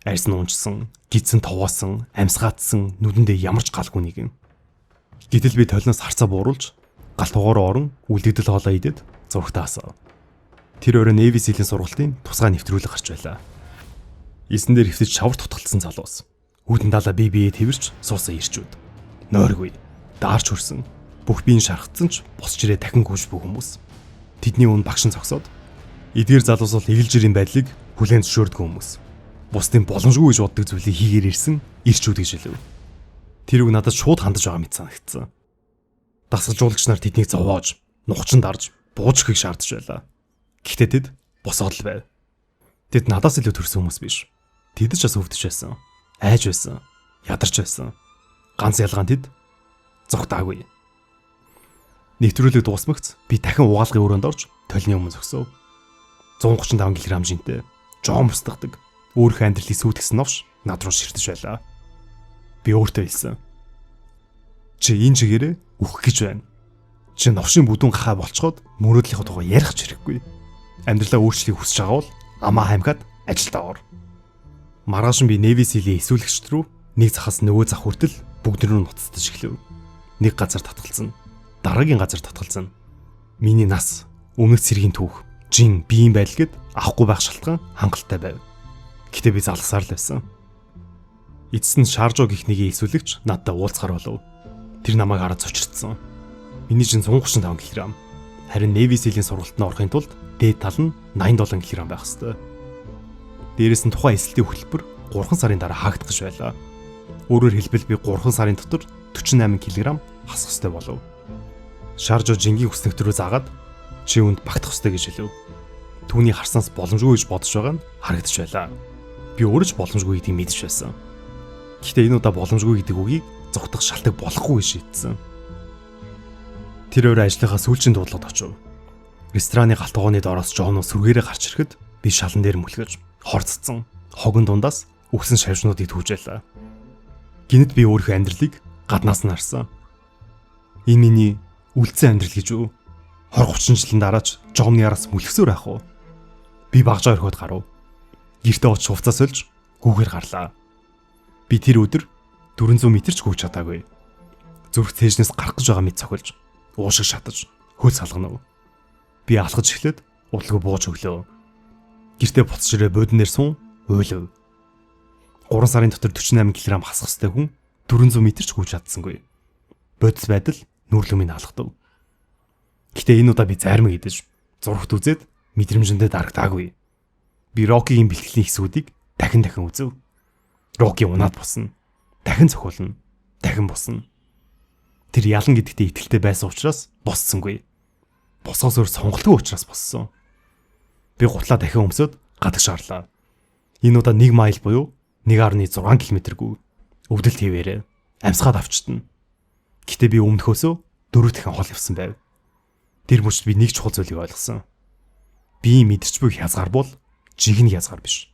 Арьс нь унжсан, гидсэн товоосон, амьсгаатсан, нүдэндээ ямар ч галгүй нэгэн. Гэтэл би толиноос харцаа бууруулж галт тугаар орон үлдэгдэл хоолоо идээд зурагтаасаа. Тэр өрөө Navy Seal-ийн сургалтын тусгай нэвтрүүлэг гарч байлаа. Эсэн дээр хэвтэж шавар тутгалсан залуус. Хүйтэн далаа бие биеэ тэрч суусан ирчүүд. Нойргүй, даарч хөрсөн. Бүх биеийн шархацсан ч босч ирээ дахин гүйж буй хүмүүс. Тэдний өмнө багш нь зогсоод эдгээр залуус бол эгэл жирийн байдлыг хүлээн зөвшөөрдөг хүмүүс. Бусдын боломжгүй гэж боддог зүйлийг хийгээр ирсэн ирчүүд гэж хэлв. Тэр үг надад шууд хандаж байгаа мэт санагдсан. Дасгалжуулагч нар тэднийг зовоож, нухчин дарж, бууж өгөхийг шаардж байлаа. Гэхдээ тэд босоод л байв. Тэд надаас илүү төрсөн хүмүүс биш. Тэд ч бас өвдөж байсан. Айж байсан. Ядарч байсан. Ганц ялгаа нь тэд зугтаагүй. Нэвтрүүлэг дуусмагц би дахин угаалгын өрөөнд орж толины өмнө зогсов. 135 кг жинтэй, жоон бусдагдаг. Өөрийнхөө амьдралыг сүйтгэсэн новш над руу ширтэж байлаа. Би өөртөө хэлсэн. Чи энэ чигээрээ үхэх гэж байна. Чи новшин бүдүүн гахаа болцоход мөрөөдлийнхөө тухай ярих ч хэрэггүй. Амьдралаа өөрчлөхийг хүсэж байгаа бол амаа хамхиад ажилдаа ор. Маргааш нь би Navy Seal-ийн эсүүлэгчд рүү нэг захаас нөгөө зах хүртэл бүгд рүү нуцтаж эхлэв. Нэг газар татгалзана. Дараагийн газар татгалзана. Миний нас, өмнөх цэргийн түүх, жин, биеийн байдал гэд авахгүй байх шалтгаан хангалттай байв. Гэтэ би залгасаар л байсан. Эцэст нь Шаржо гэх нэгийн эсүүлэгч надтай уулзахар болов. Тэр намайг хараад цочирдсан. Миний жин 135 кг. Харин Navy Seal-ийн сургалтанд орохын тулд дээд тал нь 87 кг байх ёстой. Дээрээс нь тухайн эсэлтийн хөтөлбөр 3 сарын дараа хаагдах гэж байлаа. Өөрөөр хэлбэл би 3 сарын дотор 48 кг хасах ёстой болов. Шаржо жингийн хүснэгт рүү заагаад чи үнд багтах ёстой гэж хэлв. Түүний харснаас боломжгүй гэж бодож байгаа нь харагдаж байлаа. Би өөрөө ч боломжгүй гэдгийг мэдэж байсан. Гэхдээ энэ удаа боломжгүй гэдэг үгийг зугтах шалтгаан болохгүй гэж шийдсэн. Тэр өрөө ажлынхаа сүүлчийн дуудлагад очив. Рестораны галт тогооны доороос Жоноо сүргээрээ гарч ирэхэд би шалан дээр мүлгэж хорцсон хогон дундаас үхсэн шавжнуудыг түүж байлаа. Гинэт би өөрийнхөө амьдралыг гаднаас нь харсан. Энэ миний үлдсэн амьдрал гэж үү? 20 30 жилийн дараа ч Жомны араас мүлгсөөр ах уу? Би багжаа орхиод гарав. Гэртээ очиж хувцас сольж гүүгээр гарлаа. Би тэр өдөр 400 метр ч гүйж чадаагүй. Зүрх цээжнээс гарах гэж байгаа мэт цохилж, уушиг шатаж, хөл салганав. Би алхаж эхлээд удалгүй бууж өглөө. Гэртээ буцаж ирээ буудан дээр сун уйлав. 3 сарын дотор 48 кг хасах ёстой хүн 400 метр ч гүйж чадсангүй. Бодис байдал нүүрлэг минь алхдав. Гэтэ энэ удаа би зарим идэж зурагт үзээд мэдрэмжэндээ дарагдаагүй. Би Рокигийн бэлтгэлийн хэсгүүдийг дахин дахин үзэв. Роки унаад босно. Дахин цохиулна. Дахин босно. Тэр ялан гэдэгтээ итгэлтэй байсан учраас боссонгүй. Босоос өөр сонголтгүй учраас боссон. Би гутлаа дахин өмсөд гадагш гарлаа. Энэ удаа 1 майл буюу 1.6 км-гүй өвдөлт хийвээрээ амьсгаад авчтана. Гэтэ би өмнөхөөсөө 4 дахин хол явсан байв. Тэр мөчд би нэг чухал зүйлийг ойлгосон. Биеийн мэдэрч буй хязгаар бол жинхэнэ хязгаар биш.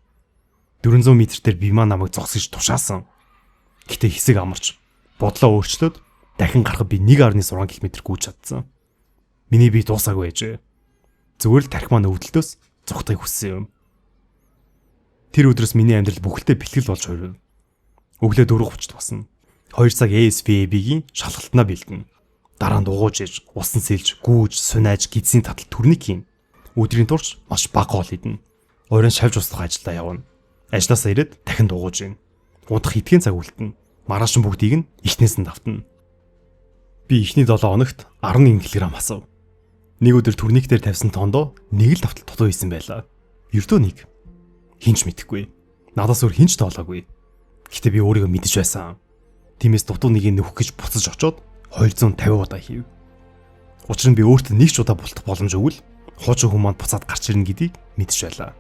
400 м дээр бие маань намайг зогсож тушаасан. Гэтэ хэсэг амарч бодлоо өөрчлөөд дахин гарахад би 1.6 км гүйж чадсан. Миний бие дуусаагүй байжээ. Зүгээр л тархи маань өвдөлтөөс зугтахыг хүссэн юм. Тэр өдрөөс миний амьдрал бүхэлдээ бэлтгэл болж хувирв. Өглөө 4:30-д басна. 2 цаг ASVAB-гийн шалгалтнаа бэлдэнэ. Дараа нь дугуйж иж, усан сэлж, гүүж, сунааж, гидсийн татал төрнийг хийн. Өдрийн турш маш бага хоол идэнэ. Оройн шавж услах ажилдаа явна. Ажлаасаа ирээд дахин дугуйж гин. Унтах хэдхэн цаг үлдэнэ. Маргааш нь бүгдийг нь эхнээс нь давтана. Би эхний 7 хоногт 11 кг асав. Нэг өдөр турник дээр тавьсан тоондоо нэг л давтал дутуу хийсэн байлаа. Ердөө нэг. Хинч мэдэхгүй. Надаас өөр хинч тоолоогүй. Гэтэ би өөрийгөө мэдэж байсан. Тиймээс дутуу нэгийг нөхөх гэж буцаж очоод 250 удаа хийв. Учир нь би өөртөө нэг ч удаа бултах боломж өгвөл хуучин хүн маань буцаад гарч ирнэ гэдгийг мэдэж байлаа.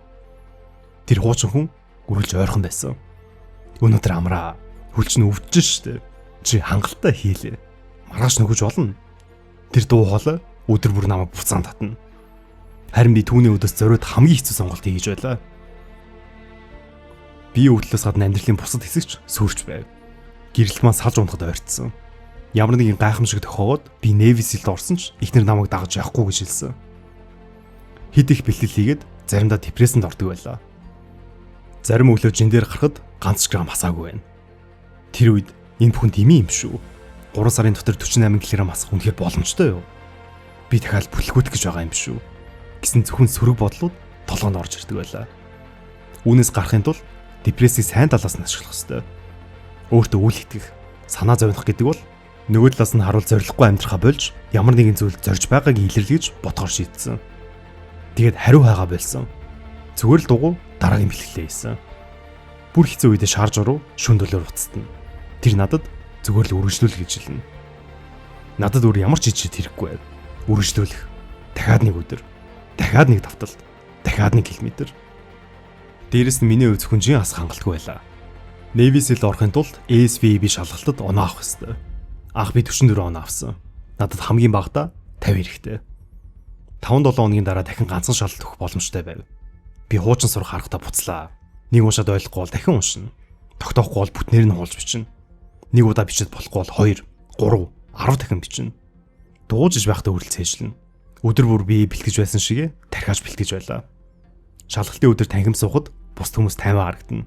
Тэр хуучин хүн үргэлж ойрхон байсан. Өнөөдөр амраа. Хөл чинь өвдөж штэ. Чи хангалттай хийлээ. Маргааш нөхөж болно. Тэр дуу хоолой өдөр бүр намайг буцаан татна. Харин би түүний өдөөс зориуд хамгийн хэцүү сонголт хийж байлаа. Би өвдлөөс гадна амьдралын бусад хэсэгч сүрч байв. Гэрэлт маань салж унахад ойртсон. Ямар нэгэн гайхамшиг тохиогоод би Navy Seal-д орсон ч эхнэр намайг дагаж явахгүй гэж хэлсэн. Хэд их бэлтгэл хийгээд заримдаа депрессэнд ордог байлаа. Зарим өглөө жин дээр гарахад ганц грамм хасаагүй байна. Тэр үед энэ бүхэн дими юм шүү. 3 сарын дотор 48 кг хасах үнэхээр боломжтой юу? Би дахиад бүтлгүүтэх гэж байгаа юм шүү. Гэсэн зөвхөн сөрөг бодлууд толгоонд орж ирдэг байлаа. Үүнээс гарахын тулд депрессийг сайн талаас нь ашиглах ёстой. Өөртөө үл итгэх, санаа зовних гэдэг бол нөгөө талаас нь харуул зориглохгүй амьдрахаа болж ямар нэгэн зүйл зорж байгааг илэрлэж бодгоор шийдсэн. Тэгээд хариу хайгаа болсон. Зүгээр л дугуй дараагийн бэлтгэлээ хийсэн. Бүр хэцүү үедээ шаарж уруу шүн төлөөр буцтана. Тэр надад зүгээр л үргэлжлүүлэх гэж хэлнэ. Надад өөр ямар ч ичээд хэрэггүй байв. Үргэлжлүүлэх. Дахиад нэг өдөр. Дахиад нэг давталт. Дахиад нэг километр. Дээрэс нь миний хувь зөвхөн жин асах хангалтгүй байлаа. Navy Seal орохын тулд ASVAB шалгалтад оноо авах ёстой. Анх би 44 оноо авсан. Надад хамгийн багадаа 50 хэрэгтэй. 5-7 хоногийн дараа дахин ганцхан шалгалт өгөх боломжтой байв. Би хуучин сурах аргадаа буцлаа. Нэг уншаад ойлгохгүй бол дахин уншина. Тогтоохгүй бол бүтнээр нь хуулж бичнэ. Нэг удаа бичээд болохгүй бол 2, 3, 10 дахин бичнэ. Дууж иж байхдаа үргэлж цээжлэнэ. Өдөр бүр би бэлтгэж байсан шигээ тархиаж бэлтгэж байлаа. Шалгалтын өдөр танхим суухад бусд хүмүүс тайван харагдана.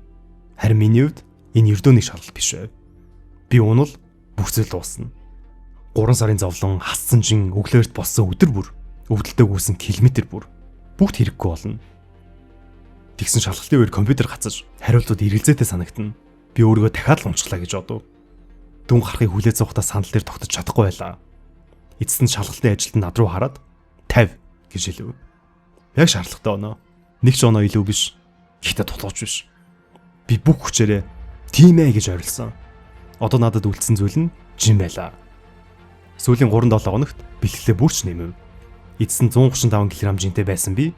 Харин миний хувьд энэ ердөө нэг шалгалт биш байв. Би унал бүх зүйл дуусна. 3 сарын зовлон, хассан жин, өглөөрт болсон өдөр бүр, өвдөлтөө гүйсэн километр бүр бүгд хэрэггүй болно. Тэгсэн шалгалтын үеэр компьютер гацаж хариултууд эргэлзээтэй санагдана. Би өөрийгөө дахиад л унцглаа гэж бодов. Дүн гарахыг хүлээж суухдаа сандал дээр тогтож чадахгүй байлаа. Эцэст нь шалгалтын ажилтан над руу хараад 50 гэж хэлв. Яг шаардлагатай оноо. Нэг ч оноо илүү биш. Гэхдээ дутууч биш. Би бүх хүчээрээ тийм ээ гэж орилсон. Одоо надад үлдсэн зүйл нь жин байлаа. Сүүлийн 3-7 хоногт бэлтгэлээ бүрч нэмэв. Эцэст нь 135 кг жинтэй байсан би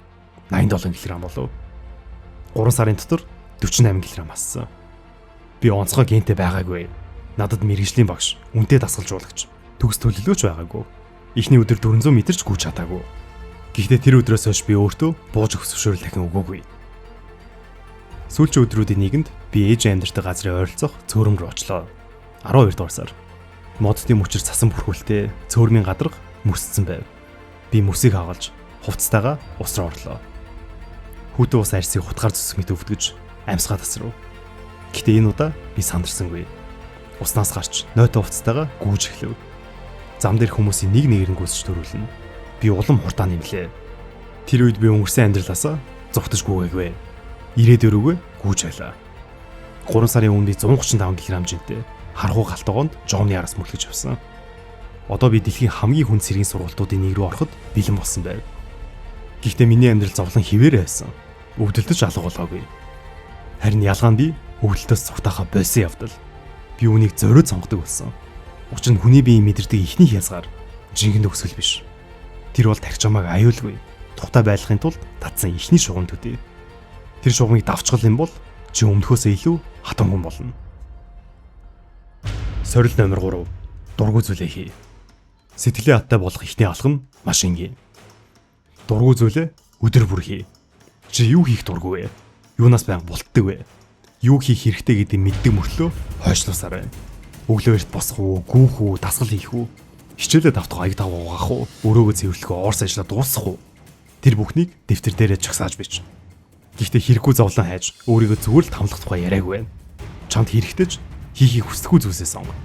87 кг болов. 3 сарын дотор 48 кг ассан. Би онцгой гентэй байгаагүй. Надад мэргэжлийн багш, үнэтэй дасгалжуулагч, төгс төлөлөөч байгаагүй. Эхний өдөр 400 м ч гүйж чадаагүй. Гэхдээ тэр өдрөөс хойш би өөртөө бууж өгөх зөвшөөрөл дахин өгөөгүй. Сүүлчийн өдрүүдийн нэгэнд би ээж амьдардаг газрын ойролцоох цөөрөм рүү очлоо. 12 дугаар сар. Моддын мөчөр цасан бүрхүүлтэй цөөрмийн гадарга мөсцсөн байв. Би мөсийг хагалж хувцастайгаа ус руу орлоо. Хүүтэн ус арьсыг хутгаар зүсэх мэт өвдгөж амьсгаа тасрав. Гэтэ энэ удаа би сандарсангүй. Уснаас гарч нойтон хувцастайгаа гүйж эхлэв. Зам дээр хүмүүсийн нэг нэгээр нь гүйсэж төрүүлнэ. Би улам хурдаа нэмлээ. Тэр үед би өнгөрсөн амьдралаасаа зугтаж гүгээгүй. Ирээдүй рүүгээ гүйж байлаа. 3 сарын өмнө би 135 кг жинтэй харгуу галтгоонд жомны араас мөлхөж явсан. Одоо би дэлхийн хамгийн хүнд цэргийн сургалтуудын нэг рүү ороход бэлэн болсон байв. Гэхдээ миний амьдрал зовлон хിവэрэ байсан. Өвдөлтөж алга болоогүй. Харин ялгаа нь би өвдөлтөөс цугтаахаа болсон явдал. Би үүнийг зориуд сонгодог болсон. Учир нь хүний биеийн мэдэрдэг эхний хязгаар жинхэнэ төгсгөл биш. Тэр бол тархи чамайг аюулгүй тухтай байлгахын тулд татсан эхний шугам төдий. Тэр шугамыг давчгал юм бол чи өмнөхөөсөө илүү хатан хүн болно. Сорил номер 3. Дургүй зүйлээ хий. Сэтгэлийн аттай болох эхний алхам маш энгийн. Дургүй зүйлээ өдөр бүр хий. Чи юу хийх дургүй вэ? Юунаас байнга бултдаг вэ? Юу хийх хэрэгтэй гэдгийг мэддэг мөртлөө хойшлуусаар байна. Өглөө эрт босох уу, гүүх үү, дасгал хийх үү? Хичээлээ давтах аяг тав угаах уу? Өрөөгөө цэвэрлэх үү, орс ажиллаа дуусгах уу? Тэр бүхнийг дэвтэр дээрээ жагсааж бич. Гэхдээ хэрэггүй зовлон хайж өөрийгөө зүгээр л тамлах тухай яриаггүй байна. Чамд хэрэгтэй ч хийхийг хүсдэггүй зүйлсээ сонго.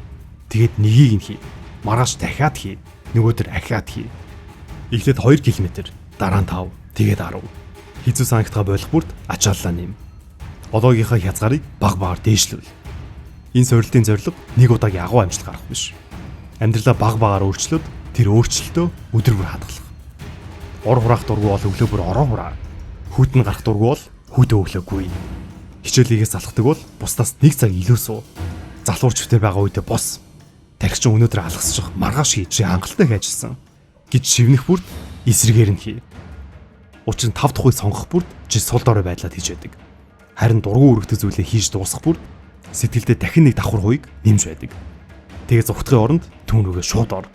Тэгээд нэгийг нь хий. Маргааш дахиад хий. Нөгөөдөр ахиад хий. Эхлээд 2 км, дараа нь 5, тэгээд 10. Хэзүү санагтгаа болох бүрт ачааллаа нэм. Одоогийнхаа хязгаарыг баг багаар дээшлүүл. Энэ сорилтын зорилго нэг удаагийн агуу амжилт гаргах биш. Амьдралаа баг багаар өөрчлөөд тэр өөрчлөлтөө өдөр бүр хадгалах. Ор хураах дургүй бол өглөө бүр ороо хураа. Хүйтэн гарах дургүй бол хүйтэн өглөөгүй. Хичээлийгээс залхдаг бол бусдаас нэг цаг илүү суу. Залхуур чивтэй байгаа үедээ бос. Тархичин өнөөдөр алгасчих маргааш хий чи хангалттай ажилласан гэж шивнэх бүрт эсрэгээр нь хий. Учир нь тав тухыг сонгох бүрт чи сул дорой байдлаа хийж байдаг. Харин дургүй өргөдөх зүйлээ хийж дуусгах бүрт сэтгэлдээ дахин нэг давхар хуйг нэмж байдаг. Тэгээ зугтахын оронд түүн рүүгээ шууд ор.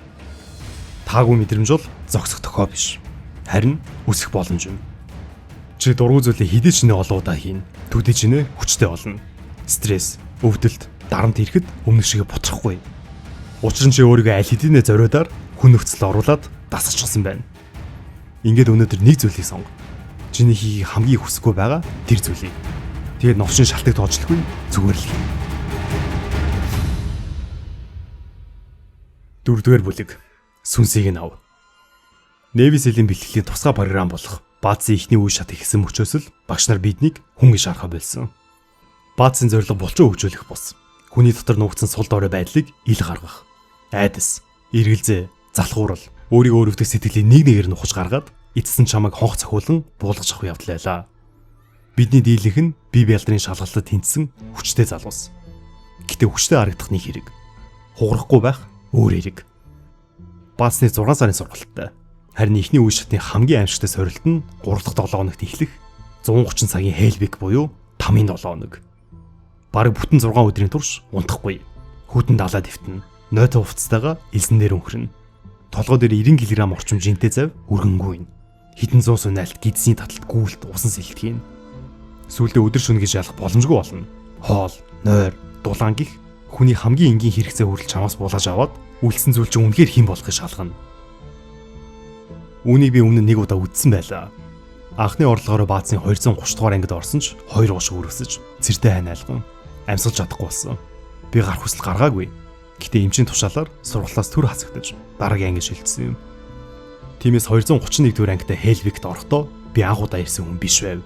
Таагүй мэдрэмж бол зогсох тохио биш. Харин өсөх боломж юм. Чи дургүй зүйлээ хэдий ч нэ олон удаа хийн. Төдий ч нэ хүчтэй болно. Стресс, өвдөлт, дарамт ирэхэд өмнөх шигэ бутрахгүй. Учир нь чи өөрийгөө аль хэдийнэ зориудаар хүн нөхцөл оруулаад дасгачихсан байна. Ингээд өнөөдөр нэг зүйлийг сонго. Чиний хийхийг хамгийн хүсэхгүй байгаа тэр зүйлийг. Тэгээд новшин шалтгаан тоочлохгүй зүгээр л хий. Дөрөвдүгээр бүлэг. Сүнсийг нь ав. Navy SEAL-ийн бэлтгэлийн тусгай програм болох Баазын эхний үе шат эхэлсэн мөчөөс л багш нар биднийг хүн гэж харахаа болсон. Баазын зорилго булчин хөгжүүлэх бус. Хүний дотор нуугдсан сул дорой байдлыг ил гаргах. Айдас, эргэлзээ, залхуурал, өөрийгөө өрөвдөх сэтгэлийг нэг нэгээр нухаж гаргаад эцэс нь чамайг хонх цохиулан буулгаж авах явдал байлаа. Бидний дийлэнх нь бие биелдрийн шалгалтад тэнцсэн хүчтэй залуус. Гэтэ хүчтэй харагдах нэг хэрэг. Хугарахгүй байх өөр хэрэг. Баазны 6 сарын сургалттай. Харин эхний үе шатны хамгийн аимшигтай сорилт нь 3 дахь 7 хоногт эхлэх 130 цагийн Hell Week буюу тамийн 7 хоног. Бараг бүтэн 6 өдрийн турш унтахгүй. Хүтэн далаа дэвтэнэ. Нойтон хувцастайгаа элсэн дээр өнхөрнө. Толгой дээр 90 кг орчим жинтэй зав өргөнгүй нь. Хэдэн зуун сунаалт гидсийн таталт гүйлт усан сэлтгэн. Сүүлдээ өдөр шөнө гэж ялах боломжгүй болно. Хоол, нойр, дулаан гих хүний хамгийн энгийн хэрэгцээ хүрэл чамаас буулгаж аваад үлдсэн зүйл чинь үнэхээр хэн болохыг шалгана. Үүнийг би өмнө нэг удаа үдсэн байлаа. Анхны орлогоороо баазын 230 дугаар ангид орсон ч 2 гошиг өргөсөж цэртэй хань айлган амьсгалж чадахгүй болсон. Би гарах хүсэл гаргаагүй. Гэтэ эмчийн тушаалаар сургалтаас төр хасагдаж дараагийн ангид шилжсэн юм. Тиймээс 231 дугаар ангитай Hell Week-т орохдоо би анх удаа ирсэн хүн биш байв.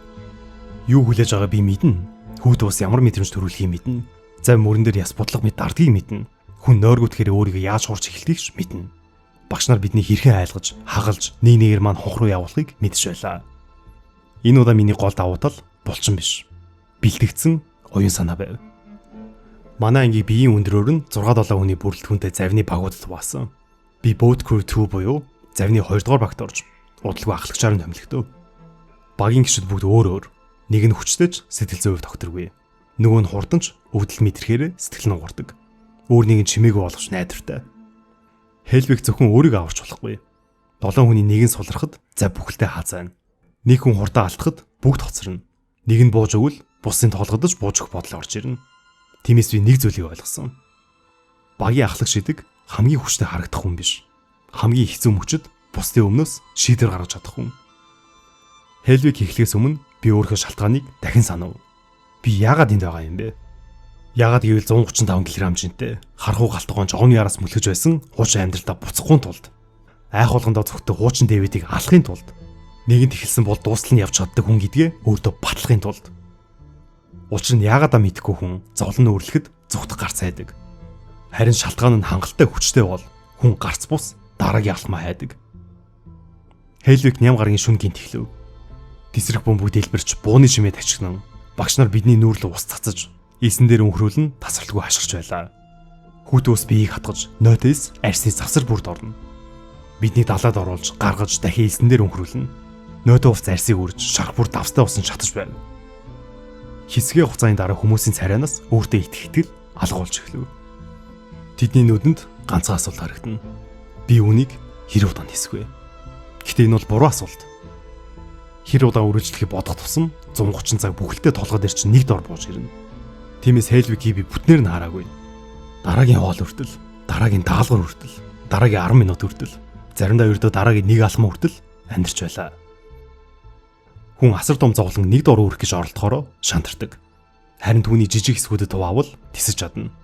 Юу хүлээж байгааг би мэднэ. Хүүд ус ямар мэдрэмж төрүүлэхийг мэднэ. Зав мөрөн дээр яс будлага мэд дардгийг мэднэ. Хүн нойргүйтгэхээр өөрийгөө яаж хурж эхэлдгийг ч мэднэ. Багш нар биднийг хэрхэн айлгаж, хагалж, нэг нэгээр маань хонх руу явуулахыг мэдж байлаа. Энэ удаа миний гол давуу тал булчин биш. Бэлтгэгдсэн оюун санаа байв. Манай ангийн биеийн өндрөөр нь 6-7 хүний бүрэлдэхүүнтэй завны багуудад хуваасан. Би Boat Crew 2 буюу завны 2 дугаар багт орж удалгүй ахлагчаар нь томилогдов. Багийн гишүүд бүгд өөр өөр. Нэг нь хүчтэй ч сэтгэл зүйн хувьд тогтворгүй. Нөгөө нь хурдан ч өвдөл мэдрэхээр сэтгэл нь угардаг. Өөр нэг нь чимээгүй болгож найдвартай. Hell Week зөвхөн өөрийгөө аварч болохгүй. 7 хүний нэг нь сулрахад зав бүхэлдээ хаазаана. Нэг хүн хурдан алтахад бүгд хоцорно. Нэг нь бууж өгвөл бусдын толгодож бууж өгөх бодол орж ирнэ. Тиймээс би нэг зүйлийг ойлгосон. Багийн ахлагч гэдэг хамгийн хүчтэй харагдах хүн биш. Хамгийн хэцүү мөчөд бусдын өмнөөс шийдвэр гаргаж чадах хүн. Hell Week эхлэхээс өмнө би өөрийнхөө шалтгааныг дахин санав. Би яагаад энд байгаа юм бэ? Яагаад гэвэл 135 кг жинтэй хархуу галтгоон жогоны яраас мүлгэж байсан хуучин амьдралдаа буцахгүй тулд айх болгондоо зүгтээ хуучин Дэвидийг алахын тулд нэгэнт эхэлсэн бол дуустал нь явж чаддаг хүн гэдгээ өөртөө батлахын тулд. Учир нь яагаадаа мэдэхгүй хүн зовлон өөрлөхөд зүгтэх гарц хайдаг. Харин шалтгаан нь хангалттай хүчтэй бол хүн гарц бус дараагийн алхмаа хайдаг. Hell Week ням гарагийн шүн гинт эхлэв. Тесрэх бөмбөг дэлбэрч бууны чимээ тачигнан багш нар бидний нүүр лүү ус цацаж элсэн дээр өнхрүүлэн тасралтгүй хашгирч байлаа. Хүйтэн ус биеийг хатгаж нойтойс арьсны завсар бүрд орно. Бидний далаад оруулж гаргаж дахин элсэн дээр өнхрүүлнэ. Нойтон хувцас арьсыг үрж шарх бүр давстай усан шатаж байв. Хэсгийн хугацааны дараа хүмүүсийн царайнаас өөртөө итгэх итгэл алга болж эхлэв. Тэдний нүдэнд ганцхан асуулт харагдана. Би үүнийг хэр удаан хийх вэ? Гэхдээ энэ бол буруу асуулт. Хэр удаан үргэлжлэхийг бодох тусам 130 цаг бүхэлдээ толгой дээр чинь нэг дор бууж ирнэ. Тиймээс Хелвикийг би бүтнээр нь хараагүй. Дараагийн хоол хүртэл, дараагийн даалгавар хүртэл, дараагийн 10 минут хүртэл, заримдаа ердөө дараагийн нэг алхам хүртэл амьдарч байлаа. Хүн асар том зовлон нэг дор үүрэх гэж оролдохороо шантардаг. Харин түүний жижиг хэсгүүдэд хуваавал тисэж чадна.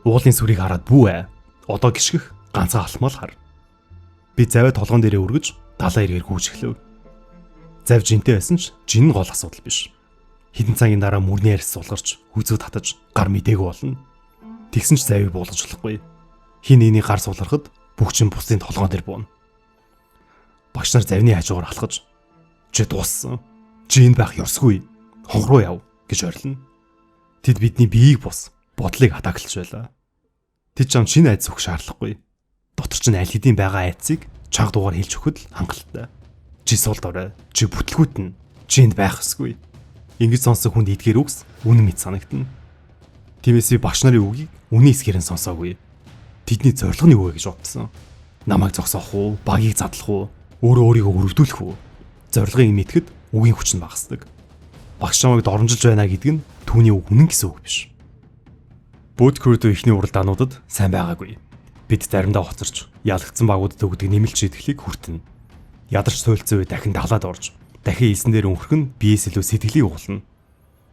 Уулын сүрийг хараад бүү ээ. Одоо гიშгэх ганцхан алхмал хар. Би завиа толгоон дээрээ өргөж далайн эргээр гүйж эхлэв. Зав жинтэй байсан ч жин нь гол асуудал биш. Хэдэн цагийн дараа мөрний арьс сулгарч, хүзүү татаж гар мдээгүй болно. Тэгсэн ч завийг буулгаж болохгүй. Хин нэгний гар сулгархад бүх чин бусдын толгоон дээр бууна. Багш нар завны хажуугаар алхаж "Чи дууссан. Чи энд байх ёсгүй. Хонх руу яв" гэж орилно. Тэд бидний биеийг бус бодлыг атаклж байлаа. Тэд чам шинэ айдас өгөх шаардлагагүй. Дотор чинь аль хэдийн байгаа айдсыг чанга дуугаар хэлж өгөхөд л хангалттай. Чи сул дорой, чи бүтлгүүтэн, чи энд байх ёсгүй. Ингэж сонссон хүнд эдгээр үгс үнэн мэт санагдана. Тиймээс би багш нарын үгийг үнийн эсгээр нь сонсоогүй. Тэдний зорилго нь юу вэ гэж бодсон. Намайг зогсоох уу, багийг задлах уу, өөрөө өөрийгөө өрөвдүүлэх үү? Зорилгыг мэдэхэд үгийн хүч нь багасдаг. Багш чамайг доромжилж байна гэдэг нь түүний үг үнэн гэсэн үг биш. Boat Crew эхний уралдаануудад сайн байгаагүй. Бид заримдаа хоцорч, ялагдсан багуудад өгдөг нэмэлт шийтгэлийг хүртэнэ. Ядарч туйлдсан үе дахин далаад орж, дахин элсэн дээр өнхрөх нь биеэс илүү сэтгэлийг угуулна.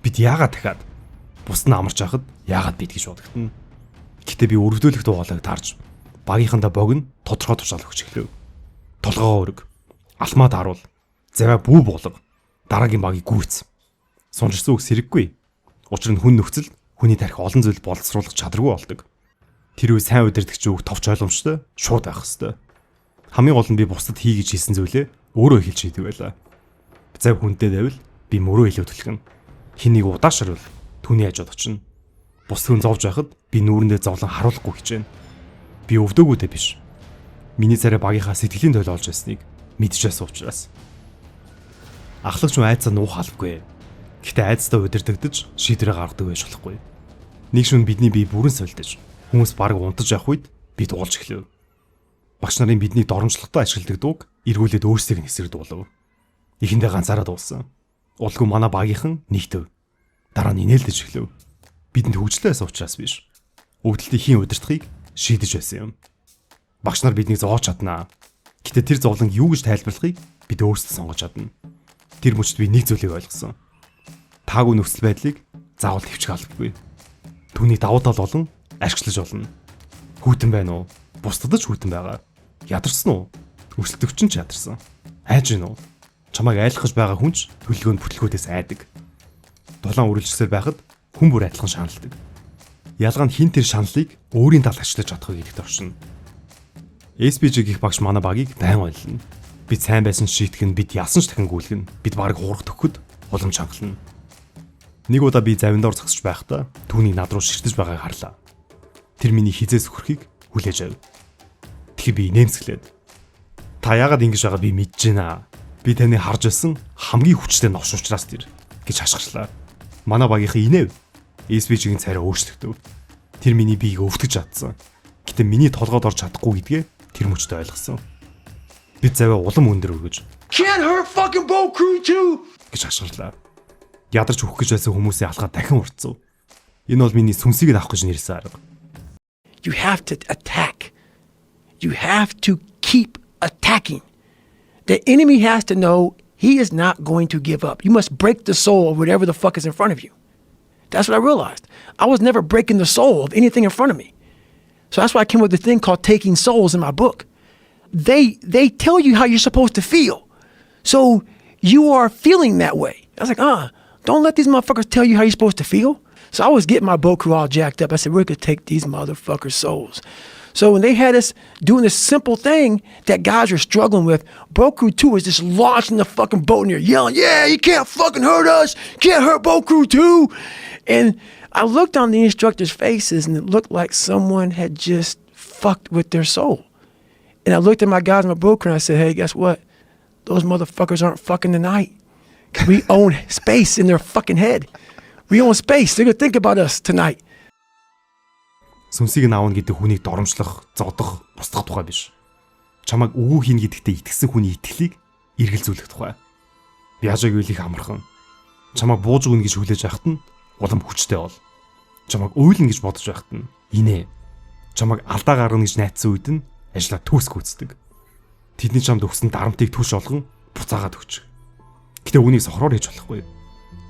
Бид яагаад дахиад бус нь амарч байхад яагаад бид гэж бодогдоно. Гэхдээ би өрөвдүүлэх дуу хоолойг таарч багийнхандаа богино тодорхой тушаал өгч эхлэв. Толгоогоо өрг, алмаа даруул, завиа бүү буулга, дараагийн багийг гүйц. Сунжирсан үг сэрэггүй. Учир нь хүн нөхцөл хүний тархи олон зүйл боловсруулах чадваргүй болдог. Тэр үе сайн удирдагч үг товч ойлгомжтой шууд байх ёстой. Хамгийн гол нь би бусдад хий гэж хэлсэн зүйлээ өөрөө эхэлж хийдэг байлаа. Зав хүнтэй байвал би мөрөө илүү түлхэнэ. Хэн нэг удаашрвал түүний хажууд очино. Бус хүн зовж байхад би нүүрэндээ зовлон харуулахгүй хичээнэ. Би өвдөөгүйдээ биш. Миний царай багийнхаа сэтгэлийн төлөө олж байсныг мэдчихсэн учраас. Ахлагч хүн айдсаа нуух албагүй. Гэхдээ айдастай удирдагдаж шийдвэрээ гаргадаг байж болохгүй. Нэг шөнө бидний бие бүрэн сольдож хүмүүс бараг унтаж явах үед би дуулж эхлэв. Багш нарын биднийг доромжлохдоо ашигладаг дууг эргүүлээд өөрсдийг нь эсрэг дуулав. Эхэндээ ганцаараа дуулсан. Удалгүй манай багийнхан нэгтэв. Дараа нь инээлдэж эхлэв. Бидэнд хөгжлөө байсан учраас биш. Өвдөлтийг хэн удирдахыг шийдэж байсан юм. Багш нар биднийг зовоож чаднаа. Гэхдээ тэр зовлонг юу гэж тайлбарлахыг бид өөрсдөө сонгож чадна. Тэр мөчд би нэг зүйлийг ойлгосон. Таагүй нөхцөл байдлыг заавал төвчг албагүй. Түүний давуу тал болон ашиглаж болно. Хүйтэн байна уу? Бусдад ч хүйтэн байгаа. Ядарсан уу? Өрсөлдөгч нь ч ядарсан. Айж гин үү? Чамайг айлгах гэж байгаа хүн ч төлөвлөгөөнд бүтлгүүдээс айдаг. Дулаан үргэлжлэсээр байхад хүн бүр адилхан шаналдаг. Ялгаа нь хэн тэр шаналлыг өөрийн талд ашиглаж чадах вэ гэдэгт оршино. SPG гэх багш манай багийг байн ойлно. Бид сайн байсан ч шийтгэн, бид ялсан ч дахин гүйлгэн. Бид бараг хуурах төгөхөд улам чангална. Нэг удаа би завин доор зогсож байхдаа түүнийг над руу ширтэж байгааг харлаа. Тэр миний хизээс үхрэхийг хүлээж ав. Тэгэхээр би нэмсгэлээд "Та яагаад ингэж байгааг би мэдэж байна. Би таны харж байсан хамгийн хүчтэй новш учраас тэр" гэж хашгирчлаа. Манай багийнхын инээв. SPG-ийн царай өөрчлөгдөв. Тэр миний биеийг өвтгөж чадсан. Гэтэ миний толгойд орж чадахгүй гэдгээ тэр мөчтөө ойлгосон. Бид завиа улам өндөр өргөж Can't hurt fucking Boat Crew 2! гэж хашгирлаа. Ядарч үхэх гэж байсан хүмүүсийн алхаа дахин уртсав. Энэ бол миний сүнсийг нь авах гэж нэрсэн арга. You have to attack. You have to keep attacking. The enemy has to know he is not going to give up. You must break the soul of whatever the fuck is in front of you. That's what I realized. I was never breaking the soul of anything in front of me. So that's why I came up with the thing called Taking Souls in my book. They tell you how you're supposed to feel. So you are feeling that way. I was like, don't let these motherfuckers tell you how you're supposed to feel. So I was getting my boat crew all jacked up. I said, we're going to take these motherfuckers' souls. So when they had us doing this simple thing that guys were struggling with, boat crew 2 was just launching the fucking boat in there, yelling, yeah, you can't fucking hurt us. Can't hurt boat crew 2. And I looked on the instructors' faces and it looked like someone had just fucked with their soul. And I looked at my guys in my boat crew and I said, hey, guess what? Those motherfuckers aren't fucking tonight. 'Cause we own space in their fucking head. We own space. They're gonna think about us tonight. Сүнсийг нь авна гэдэг хүнийг доромжлох, зодох, устгах тухай биш. Чамайг үгүй хийнэ гэдэгтээ итгэсэн хүний итгэлийг эргэлзүүлэх тухай. Яаж гэвэл их амархан. Чамайг бууж өгнө гэж хүлээж байхад нь улам хүчтэй бол. Чамайг уйлна гэж бодож байхад нь инээ. Чамайг алдаа гаргана гэж найдсан үед нь ажлаа төгс гүйцэтгэдэг. Тэдний чамд өгсөн дарамтыг түш олгон буцаагаад өгч. Гэхдээ үүнийг сохроор хийж болохгүй.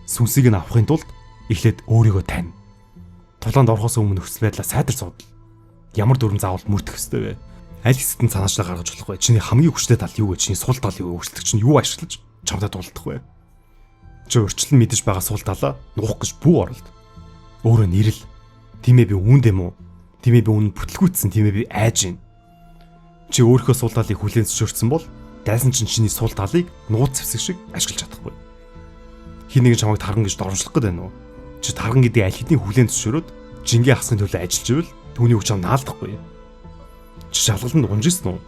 Сүнсийг нь авахын тулд эхлээд өөрийгөө тань. Тулаанд орохоос өмнө нөхцөл байдлаа сайтар судал. Ямар дүрэм заавал мөрдөх ёстой вэ? Аль хэсэгт нь санаачлаа гаргаж болох вэ? Чиний хамгийн хүчтэй тал юу вэ? Чиний сул тал юу вэ? Өрсөлдөгч нь юу ашиглаж чамтай тулдах вэ? Чи урьдчилан мэдэж байгаа сул талаа нуух гэж бүү оролд. Өөрөө нэрэл. Тийм ээ, би үүнд юм уу? Тийм ээ, би үнэн бүтлгүүцсэн. Тийм ээ, би айж байна. Чи өөрийнхөө сул талыг хүлээн зөвшөөрсөн бол дайсан чинь чиний сул талыг нууц зэвсэг шиг ашиглаж чадахгүй. Хэн нэгэн чамайг тарган гэж доромжлох гээд байна уу? Чи тарган гэдэг аль хэдийн хүлээн зөвшөөрөөд жингээ хасахын төлөө ажиллаж ивэл түүний үг чам наалдахгүй. Чи шалгалтанд унж исэн үү?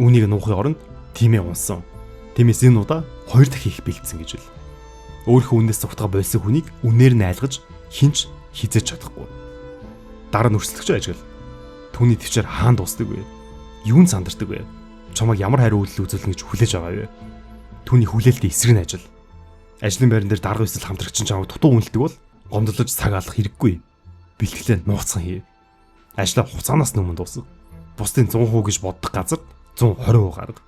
Үүнийг нуухын оронд тийм ээ, унсан. Тиймээс энэ удаа хоёр дахин их бэлдсэн гэж хэл. Өөрийнхөө үнээс зугтгаа болсон хүнийг үнээр нь айлгаж хэн ч хэзээ ч чадахгүй. Дараа нь өрсөлдөгч ажигл. Түүний төвчээр хаан дуусдаг вэ? Юунд сандардаг вэ? Чамайг ямар хариу үйлдэл үзүүлнэ гэж хүлээж байгаа вэ? Түүний хүлээлтийн эсрэг нь ажил. Ажлын байран дээр дарга эсвэл хамтрагч нь чамайг дутуу үнэлдэг бол гомдлож цаг алах хэрэггүй. Бэлтгэлээ нууцхан хий. Ажлаа хугацаанаас өмнө дуусга. Бусдын 100% гэж боддог газар 120% гарга.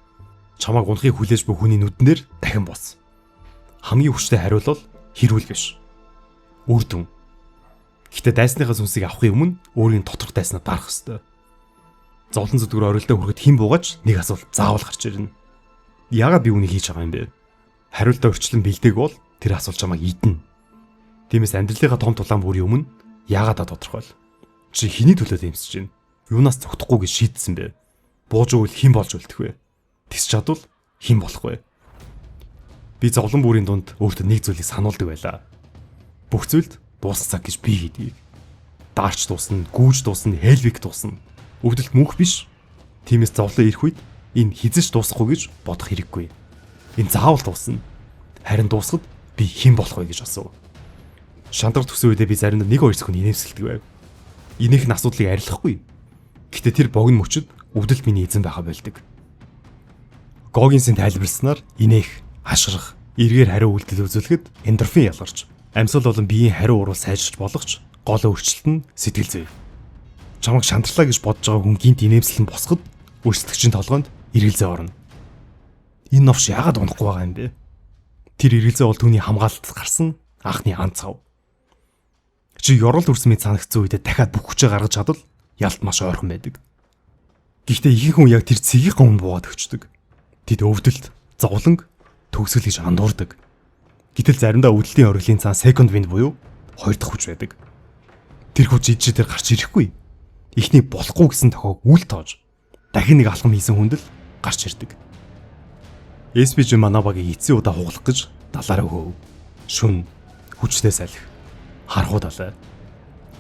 Чамайг унахыг хүлээж буй хүний нүдэн дээр дахин бос. Хамгийн хүчтэй хариул бол хэрүүл биш. Үр дүн. Гэхдээ дайсныхаа сүнсийг авахын өмнө өөрийн доторх дайснаа дарах ёстой. Зовлон зүдгэр орилдоо хүрэхэд хэн буугаач нэг асуулт заавал гарч ирнэ. Яагаад би үүнийг хийж байгаа юм бэ? Хариултаа урьдчилан бэлдээг бол тэр асуулт чамайг идэнэ. Тиймээс амьдралынхаа том тулаан бүрийн өмнө яагаадаа тодорхойл. Чи хэний төлөө дэмсэж байна? Юунаас зугтахгүй гэж шийдсэн бэ? Бууж өгвөл хэн болж үлдэх вэ? Тэсч чадвал хэн болох вэ? Би зовлон бүрийн дунд өөртөө нэг зүйлийг сануулдаг байлаа. Бүх зүйлд дуусах цаг гэж бий гэдгийг. Даарч дуусна, гүүж дуусна, Хельвик дуусна. Өвдөлт мөнх биш. Тиймээс зовлон ирэх үед энэ хэзээ ч дуусахгүй гэж бодох хэрэггүй. Энэ заавал дуусна. Харин дуусахад би хэн болох вэ гэж асуув. Шандрах төсөн үедээ би заримдаа 1-2 секунд инээмсэглэдэг байв. Инээх нь асуудлыг арилгахгүй. Гэхдээ тэр богино мөчөд өвдөлт миний эзэн байха болдог. Гогинсийн тайлбарласнаар инээх, хашгирах, эргээр хариу үйлдэл үзүүлэхэд эндорфин ялгарч, амьсгал болон биеийн хариу урвал сайжирч болох ч гол өөрчлөлт нь сэтгэл зүй. Чамайг шантралаа гэж бодож байгаа хүн гэнэт инээмсэглэн босоход өрсөлдөгчийн толгойнд эргэлзээ орно. Энэ новш яагаад унахгүй байгаа юм бэ? Тэр эргэлзээ бол түүний хамгаалалтад гарсан анхны ан цав. Чи ёроол төрсөн мэт санагдсан үедээ дахиад бүх хүчээ гаргаж чадвал ялт маш ойрхон байдаг. Гэхдээ ихэнх хүн яг тэр цэгийнхээ өмнө буугаад өгчдөг. Тэд өвдөлт, зовлонг төгсгөл гэж андуурдаг. Гэтэл заримдаа өвдөлтийн оргилын цаана second wind буюу хоёр дахь хүч байдаг. Тэр хүч ид тэр гарч ирэхгүй. Эхний болохгүй гэсэн тохиог үл тоож дахин нэг алхам хийсэн хүнд л гарч ирдэг. SPG манай багийг эцсийн удаа хугалах гэж далаараа хөөв. Шөнө хүчтэй салхи. Хархуу далай.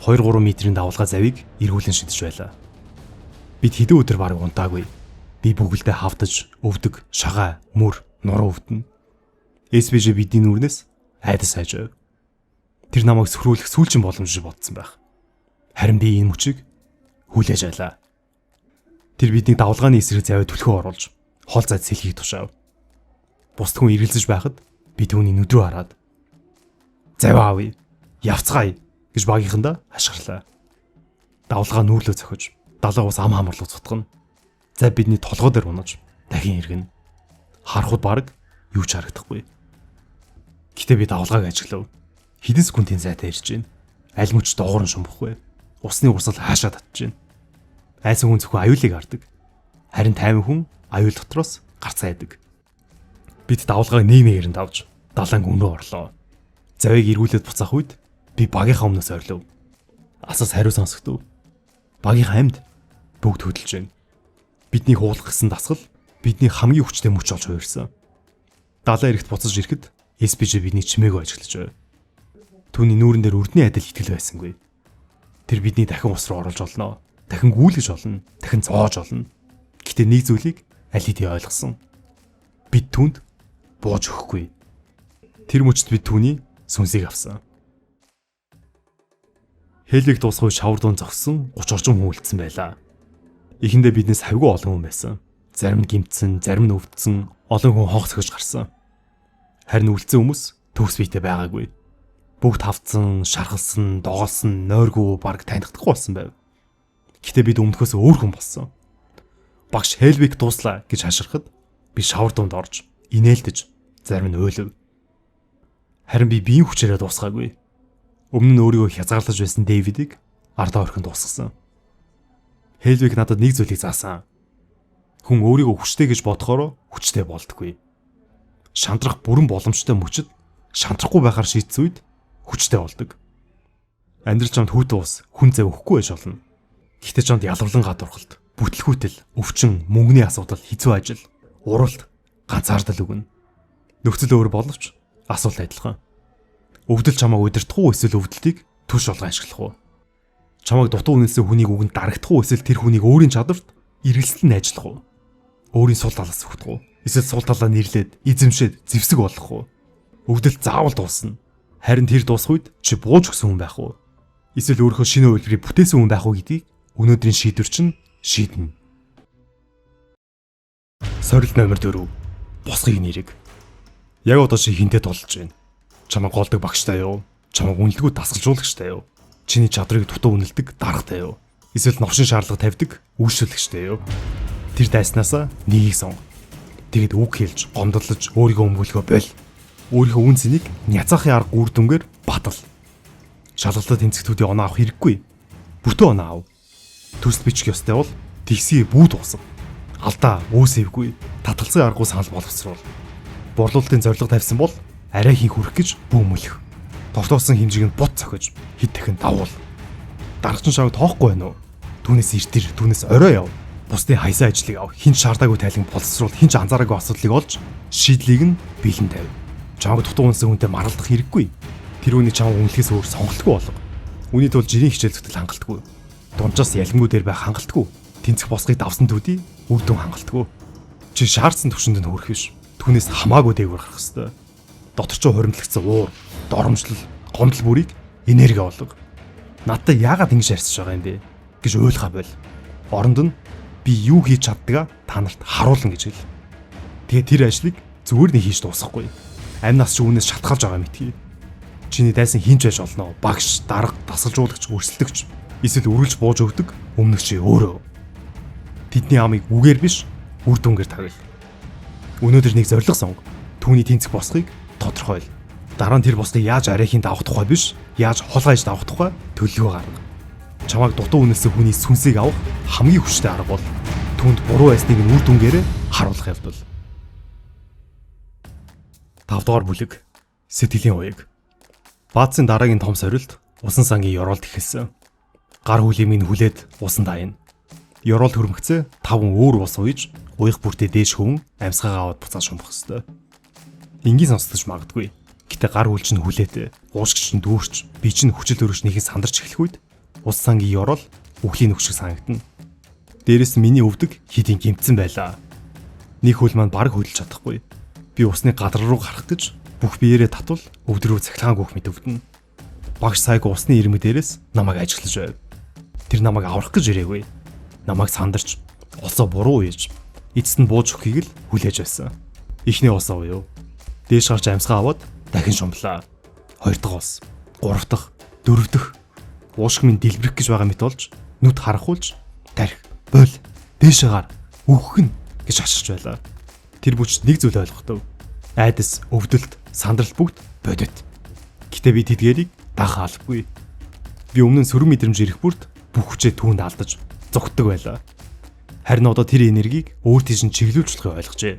2-3 метрийн давалгаа завийг эргүүлэн шидэж байлаа. Бид хэдэн өдөр бараг унтаагүй. Би бүгэлдээ хавдаж, өвдөг, шагай, мөр, нуруу өвдөнө. SPG бидний нүрнээс айдас хайж байв. Тэр намайг сөхрүүлэх сүүлчийн боломж гэж бодсон байх. Харин би энэ мөчийг хүлээж айлаа. Тэр биднийг давалгааны эсрэг завиад түлхүү оруулж хол зайд сэлхийг тушаав. Бусд хүн эргэлзэж байхад би түүний нүд рүү хараад "Завиа авъя. Явцгаая" гэж багийнхандаа хашгирлаа. Давалгаа нүүрлөө зохиж, далайн ус ам хамарлуу цутгана. Зай бидний толгой дээр унаж дахин эргэнэ. Харахад бараг юу ч харагдахгүй. Гэхдээ би давалгааг ажиглав. Хэдэн секундын зайтай ирж байна. Аль мөч доогоор нь шумбахгүй. Усны урсгал хаашаа татж байна. Айсан хүн зөвхөн аюулыг хардаг. Харин тайван хүн аюул дотроос гарцаа яадаг. Бид давалгааг нэг нэгээр нь давж далайн гүн рүү орлоо. Завийг эргүүлээд буцаах үед Би багийнхаа өмнөөс орилов. Асаас хариу сонсогдов. Багийнхаа амьд бүгд хөдөлж байна. Бидний хуулах гэсэн дасгал бидний хамгийн хүчтэй мөч болж хувирсан. Далайн эрэгт буцаж ирэхэд SPJ бидний чимээгөө ажиглаж байв. Түүний нүүрэн дээр үрдний адил итгэл байсангүй. Тэр бидний дахин ус руу оруулж олно. Дахин гүйлгэж олно. Дахин зоож олно. Гэтэ нэг зүйлийг аль хэдийн ойлгосон. Бид түүнд бууж өгөхгүй. Тэр мөчд бид түүний сүнсийг авсан. Хелиг дуусах үе шавар дуун зогссон 30 орчим хүн үлдсэн байлаа. Эхэндээ биднээс хавьгүй олон хүн байсан. Зарим нь гимтсэн, зарим нь өвдсөн, олон хүн хонх цохиж гарсан. Харин үлдсэн хүмүүс төгс биетэй байгаагүй. Бүгд хавцсан, шархалсан, доголсон, нойргүй бараг танихдаггүй болсон байв. Гэтэ бид өмнөхөөс өөр хүн болсон. Багш Хелвик дууслаа гэж хашгирахад би шавар дунд орж инээлдэж зарим нь уйлав. Харин би биеийн хүчээрээ дуусгаагүй. Өмнө нь өөрийгөө хязгаарлаж байсан Дэвидийг ардаа орхин дуусгасан. Хелвик надад нэг зүйлийг заасан. Хүн өөрийгөө хүчтэй гэж бодохороо хүчтэй болдоггүй. Шантрах бүрэн боломжтой мөчид шантрахгүй байхаар шийдсэн үед хүчтэй болдог. Амьдрал чамд хүйтэн ус, хүн зав өгөхгүй байж болно. Гэхдээ чамд ялвлан гадуурхалт, бүтлгүүтэл, өвчин, мөнгөний асуудал, хэцүү ажил, уралт, ганцаардал өгнө. Нөхцөл өөр боловч асуулт адилхан. Өвдөл чамайг удирдах уу эсвэл өвдөлтийг түш болгон ашиглах уу? Чамайг дутуу үнэлсэн хүнийг үгэнд дарагдах уу эсвэл тэр хүнийг өөрийн чадварт эргэлзэл нь ажиллах уу? Өөрийн сул талаас өгдөх үү? Эсвэл сул талаа нэрлээд, эзэмшээд зэвсэг болох уу? Өвдөл заавал дуусна. Харин тэр дуусах үед чи бууж өгсөн хүн байх уу? Эсвэл өөрийнхөө шинэ хувилбарыг бүтээсэн хүн байх уу гэдгийг өнөөдрийн шийдвэр чинь шийднэ. Сорилт номер 4. Босгыг нэрэг. Яг одоо чи хинтээ тулж байна. Чамайг голдог багштай юу? Чамайг үнэлдэггүй дасгалжуулагчтай юу? Чиний чадрыг дутуу үнэлдэг даргатай юу? Эсвэл новшин шаардлага тавьдаг үйлчлэгчтэй юу? Тэр дайснаасаа нэгийг сонго. Тэгэд үг хэлж, гомдлож, өөрийгөө өмгөөлөхөө боль. Өөрийнхөө үн цэнийг няцаахын арга үр дүнгээр батал. Шалгалтад тэнцэгтүүдийн оноо авах хэрэггүй. Бүтэн оноо ав. Төсөл бичих ёстой бол тэгсээ бүү дуусга. Алдаа, өөсэвгүй, татгалзах аргагүй санал боловсруул. Борлуулалтын зорилго тавьсан бол арай хийн хүрэх гэж бүүмөлөх. Тогтоосон хэмжээг нь бут цохиж хэд дахин давуул. Даргачин шавг тоохгүй байна уу? Түүнээс эртэр, түүнээс орой яв. Бусдын хайсан ажлыг ав. Хинч шаардаагүй тайлан боловсруул, хинч анзаараагүй асуудлыг олж шийдлийг нь бэлэн тавь. Чамайг дутуу унсан хүнтэй маргалдах хэрэггүй. Тэр үнийг чамайг үнэлэхээс өөр сонголтгүй болго. Үүний тулд жирийн хичээл зүтгэл хангалтгүй. Дунджаас ялангуй дээр байх хангалтгүй. Тэнцэх босгыг давсан төдий үр дүн хангалтгүй. Чи шаардсан түвшинд нь хүрэх биш. Түүнээс хамаагүй дээгүүр гарах ёстой. Дотор ч хуримтлагдсан уур, доромжлол, гомдол бүрийг энерги олго. Надтай яагаад ингэж ярьсаж байгаа юм бэ гэж уйлахаа боль. Оронд нь би юу хийж чаддгаа та нарт харуулна гэж хэл. Тэгээ тэр ажлыг зүгээр нэг хийж дуусгахгүй. Амь нас чи үүнээс шалтгаалж байгаа мэдхий. Чиний дайсан хинч байж олно. Багш, дарга, дасгалжуулагч, өрсөлдөгч эсвэл үргэлж бууж өгдөг өмнөх чи өөрөө. Тэдний амыг үгээр биш, үр дүнгээр тавил. Өнөөдөр нэг зорилго сонго. Түүний тэнцэх босгыг тодорхойл. Дараа нь тэр босгыг яаж арайхийн давах тухай биш, яаж хулгайж давах тухай төлөвлөгөө гарга. Чамайг дутуу үнэлсэн хүний сүнсийг авах хамгийн хүчтэй арга бол түүнд буруу байсныг нь үр дүнгээрээ харуулах явдал. 5 дугаар бүлэг. Сэтгэлийн уяг. Баазын дараагийн том сорилт усан сангийн ёроолд эхэлсэн. Гар хүлийн минь хүлээд усан дайна. Ёроолд хөрмөгцөө 5 өөр ус уяж уях бүртээ дээш хөвөн амьсгаагаа аваад буцааж шумбах ёстой. Энгийн сонсдож магадгүй. Гэтэ гар хүл чинь хүлээтэй, уушгч чинь дүүрч, би чинь хүчил өргөж нэхэн сандарч эхлэх үед ус сангийн ёроол үхлийн нүх шиг санагдана. Дээрээс нь миний өвдөг хэдийн гимтсэн байлаа. Нэг хөл маань бараг хөдөлж чадахгүй. Би усны гадар руу гарах гэж бүх биеэрээ татвал өвд рүү цахилгаан гүөх мэт өвдөнө. Багш сайг усны ирмэг дээрээс намайг ажиглаж байв. Тэр намайг аврах гэж ирээгүй. Намайг сандарч олсоо буруу уяж эцэст нь бууж өгөхийг л хүлээж байсан. Эхний усаа уяв. Дээш гарч амьсгаа аваад дахин шумблаа. 2 дахь ус, 3 дахь, 4 дахь уушг минь дэлбэрэх гэж байгаа мэт болж нүд харахуулж тарих, бойл, дээшээ гар, үхэх нь гэж хашгирч байлаа. Тэр бүчд нэг зүйл ойлгохдов. Айдас, өвдөлт, сандрал бүгд бодит. Гэтэ би тэдгэрийг дах албагүй. Би өмнө нь сөрөг мэдрэмж ирэх бүрт бүх хүчээ түүнд алдаж зугтдаг байлаа. Харин одоо тэр энергийг өөр тийш нь чиглүүлж болохыг ойлгожээ.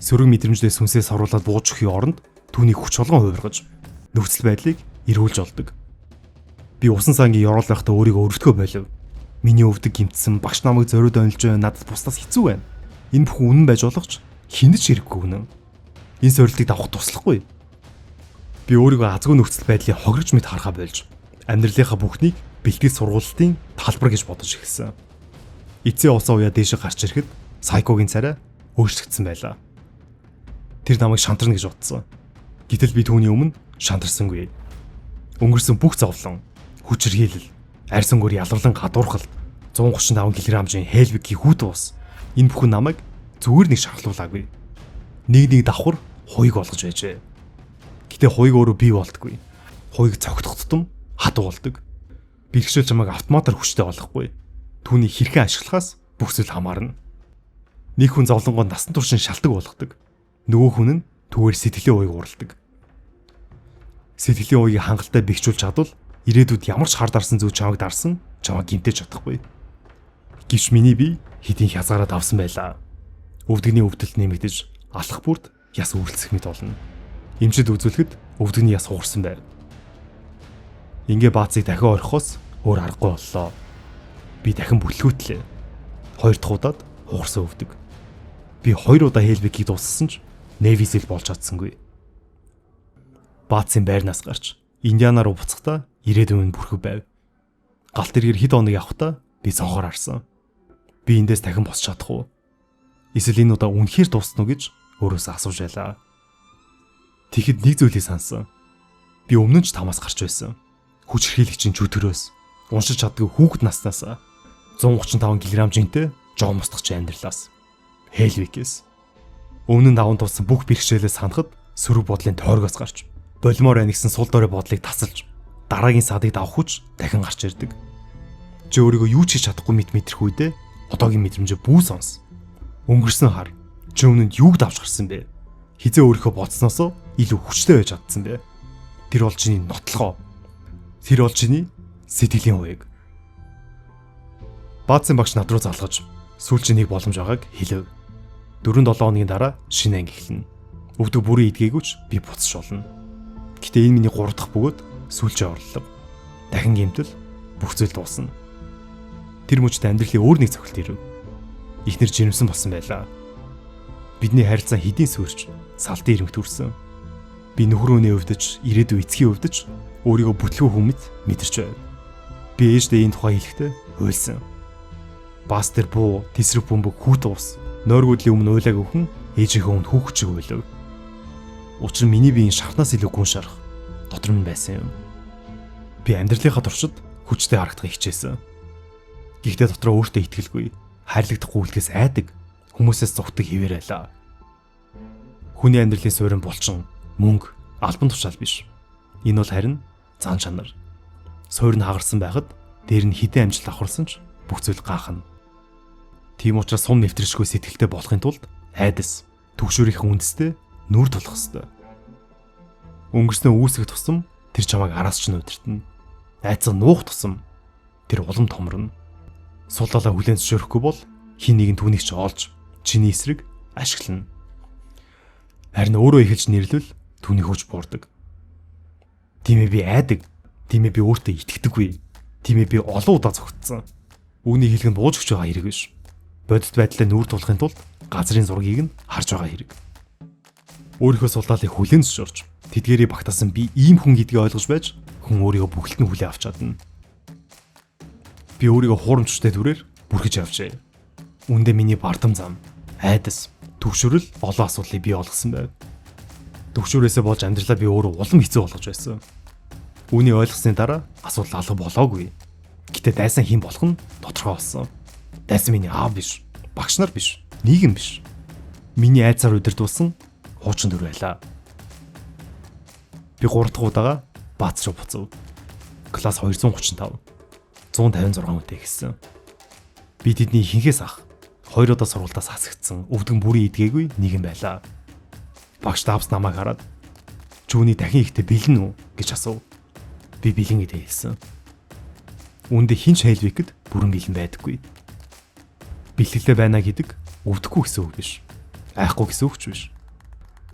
Сөрөг мэдрэмжлээ сүнсээ саруулад бууж өгөхийн оронд түүнийг хүч болгон хувиргаж нөхцөл байдлыг эргүүлж олдог. Би усан сангийн ёроол байхдаа өөрийгөө өрөвдгөө болив. Миний өвдөг гимтсэн, багш намайг зориуд онилж байна, надад бусдаас хэцүү байна. Энэ бүхэн үнэн байж болох ч хинэж хэрэггүй үнэн. Энэ сорилтыг давах туслахгүй. Би өөрийгөө азгүй нөхцөл байдлыг хогрож мэд харахаа болж амьдралынхаа бүхнийг бэлтгэл сургуулалтын талбар гэж бодож эхэлсэн. Эцсийн усан уяа дээшээ гарч ирэхэд Сайкогийн царай өөрчлөгдсөн байлаа. Тэр намайг шантарна гэж бодсон. Гэтэл би түүний өмнө шантарсангүй. Өнгөрсөн бүх зовлон, хүчирхийлэл, арьсангаар ялварлан гадуурхалт, 135 кг-ийн Хелвигийн хүүт ус энэ бүхэн намайг зүгээр нэг шархлуулаагүй. Нэг нэг давхар хуйг болгож байжээ. Гэтэ хуйг өөрөө бий болдгоо. Хуйг цогтох тутам хатуу болдог. Бэрхшээл чамайг автоматар хүчтэй болохгүй. Түүнийг хэрхэн ашиглахаас бүх зүйл хамаарна. Нэг хүн зовлонгоо насан туршин шалтаг болгодог. Нөгөө хүн нь түүгээр сэтгэлийн уяг уралдаг. Сэтгэлийн уягийг хангалттай бэхжүүлж чадвал ирээдүйд ямар ч хар дарсан зүйл чамайг дарсан чамайг гэмтэж чадахгүй. Гэвч миний бие хэдийн хязгаараа давсан байлаа. Өвдөгний өвдөлт нэмэгдэж алах бүрд яс үрэлцэх мэт болно. Эмчид үзүүлэхэд өвдөгний яс хугарсан байв. Ингээ баацыг дахин орхихоос өөр аргагүй боллоо. Би дахин бүтлгүүтлээ. Хоёр дахь удаад хугарсан өвдөг. Би хоёр удаа Хелвикийг дуусгасан ч Navy SEAL болж чадсангүй. Баацын байрнаас гарч Индиана руу буцахдаа ирээдүйн бүрхэг байв. Галт тэргээр хэд хоног явахдаа би цонхоор харсан. Би эндээс дахин босч чадах уу? Эсвэл энэ удаа үнэхээр дуусна уу гэж өөрөөсөө асууж байлаа. Тэгэхэд нэг зүйлийг санасан. Би өмнө нь ч тамаас гарч байсан. Хүч хэрхийлэгчийн чөтгөрөөс, уншиж чаддгүй хүүхэд наснаас 135 кг жинтэй жоо мустгч амьдралаас. Хелвикээс. Өмнө нь даван тулсан бүх бэрхшээлээ санахад сөрөг бодлын тойргоос гарч болимоор байна гэсэн сул дорой бодлыг тасалж дараагийн садыг давах хүч дахин гарч ирдэг. Чи өөрийгөө юу ч хийж чадахгүй мэт мэдрэх үедээ одоогийн мэдрэмжээ бүү сонс. Өнгөрсөн хар. Чи өмнөнд юуг давж гарсан бэ? Хизээ өөрийнхөө бодсноосоо илүү хүчтэй байж чадсан бэ? Тэр бол чиний нотлохоо. Тэр бол чиний сэтгэлийн уяг. Баацын багш над руу залгаж сүүлчийн нэг боломж байгааг хэлэв. 4-7 хоногийн дараа шинэ анги эхэлнэ. Өвдөг бүрийн эдгээгүйч би буцаж болно. Гэтэ энэ миний 3 дахь бөгөөд сүүлчийн орлого. Дахин гэмтэл бүх зүйл дуусна. Тэр мөчд амьдралын өөр нэг цохилт ирэв. Эхнэр жирэмсэн болсон байлаа. Бидний харилцаа хэдийн сүрч салтын ирэмт хүрсэн. Би нөхөр үнээ өвдөж, ирээдүй эцгийн өвдөж өөрийгөө бүтлгүй хүмүүст мэдэрч байв. Би ээждээ энэ тухай хэлэхдээ уйлсан. Бас тэр буу, тесрэг бөмбөг хүүт ус, нойргүйдлийн өмнө уйлаагүй хүн ээжийнхээ өмнө хүүхд шиг уйлав. Учир нь миний биеийн шархнаас илүү гүн шарх дотор минь байсан юм. Би амьдралынхаа туршид хүчтэй харагдахыг хичээсэн. Гэхдээ дотроо өөртөө итгэлгүй, хайрлагдахгүй үлдэхээс айдаг, хүмүүсээс зугтаг хэвээр байлаа. Хүний амьдралын суурин булчин мөнгө, албан тушаал биш. Энэ бол харин зан чанар. Суурь нь хагарсан байхад дээр нь хідэн амжилт авахарсан ч бүх зүйл гаахна. Тийм учраас сум нэвтршгүй сэтгэлтэй болохын тулд айдас, түгшүүрийн үндэстэй нүүр тулах ёстой. Өнгөрснөө үүсгэх тусам тэр чамайг араас ч нүдэртэн. Айцаа нуух тусам тэр улам томорно. Сул талаа хүлээн зөвшөөрөхгүй бол хин нэгэн түүнийг ч олж чиний эсрэг ашиглана. Харин өөрөө эхэлж нэрлвэл түүний хүч буурдаг. Тийм ээ би айдаг. Тийм ээ би өөртөө итгэдэггүй. Тийм ээ би олон удаа зогтсон. Үүний хэлэг нь бууж өгч байгаа хэрэг биш. Бодит байдлаа нүүр тулахын тулд газрын зургийг нь харж байгаа хэрэг. Өөрийнхөө сулдаалыг хүлээн зөвшөөрч тэдгээрийг багтаасан би ийм хүн гэдгийг ойлгож байж хүн өөрийгөө бүхэлд нь хүлээн авч чадна. Би өөрийгөө хуурамчтай дүрээр бүрхэж явжээ. Үүндээ миний бардам зам, айдас, түгшүүрэл олон асуудлыг бий болгосон байв. Түгшүүрээсээ болж амьдралаа би өөрөө улам хэцүү болгож байсан. Үүнийг ойлгосны дараа асуудал алга болоогүй. Гэтэ дайсан хэн болох нь тодорхой болсон. Дайсан миний аав биш, багш нар биш, нийгэм биш. Миний айдсаар удирдуулсан хуучин дүр байлаа. Би 3 дахь удаага баац руу буцав. Класс 235. 156 хүнтэй эхэлсэн. Би тэдний ихэнхээс ах хоёр удаа сургалтаас хасагдсан өвдгөн бүрийн эдгээгүй нэгэн байлаа. Багш давс намайг хараад "Чүүний дахин ихтэй бэлэн үү?" гэж асуув. Би бэлэн гэдээ хэлсэн. Үүндээ хин ч Хейлвикэд бүрэн бэлэн байдаггүй. Бэлтгэлтэй байна гэдэг өвдөхгүй гэсэн үг биш. Айхгүй гэсэн үг ч биш.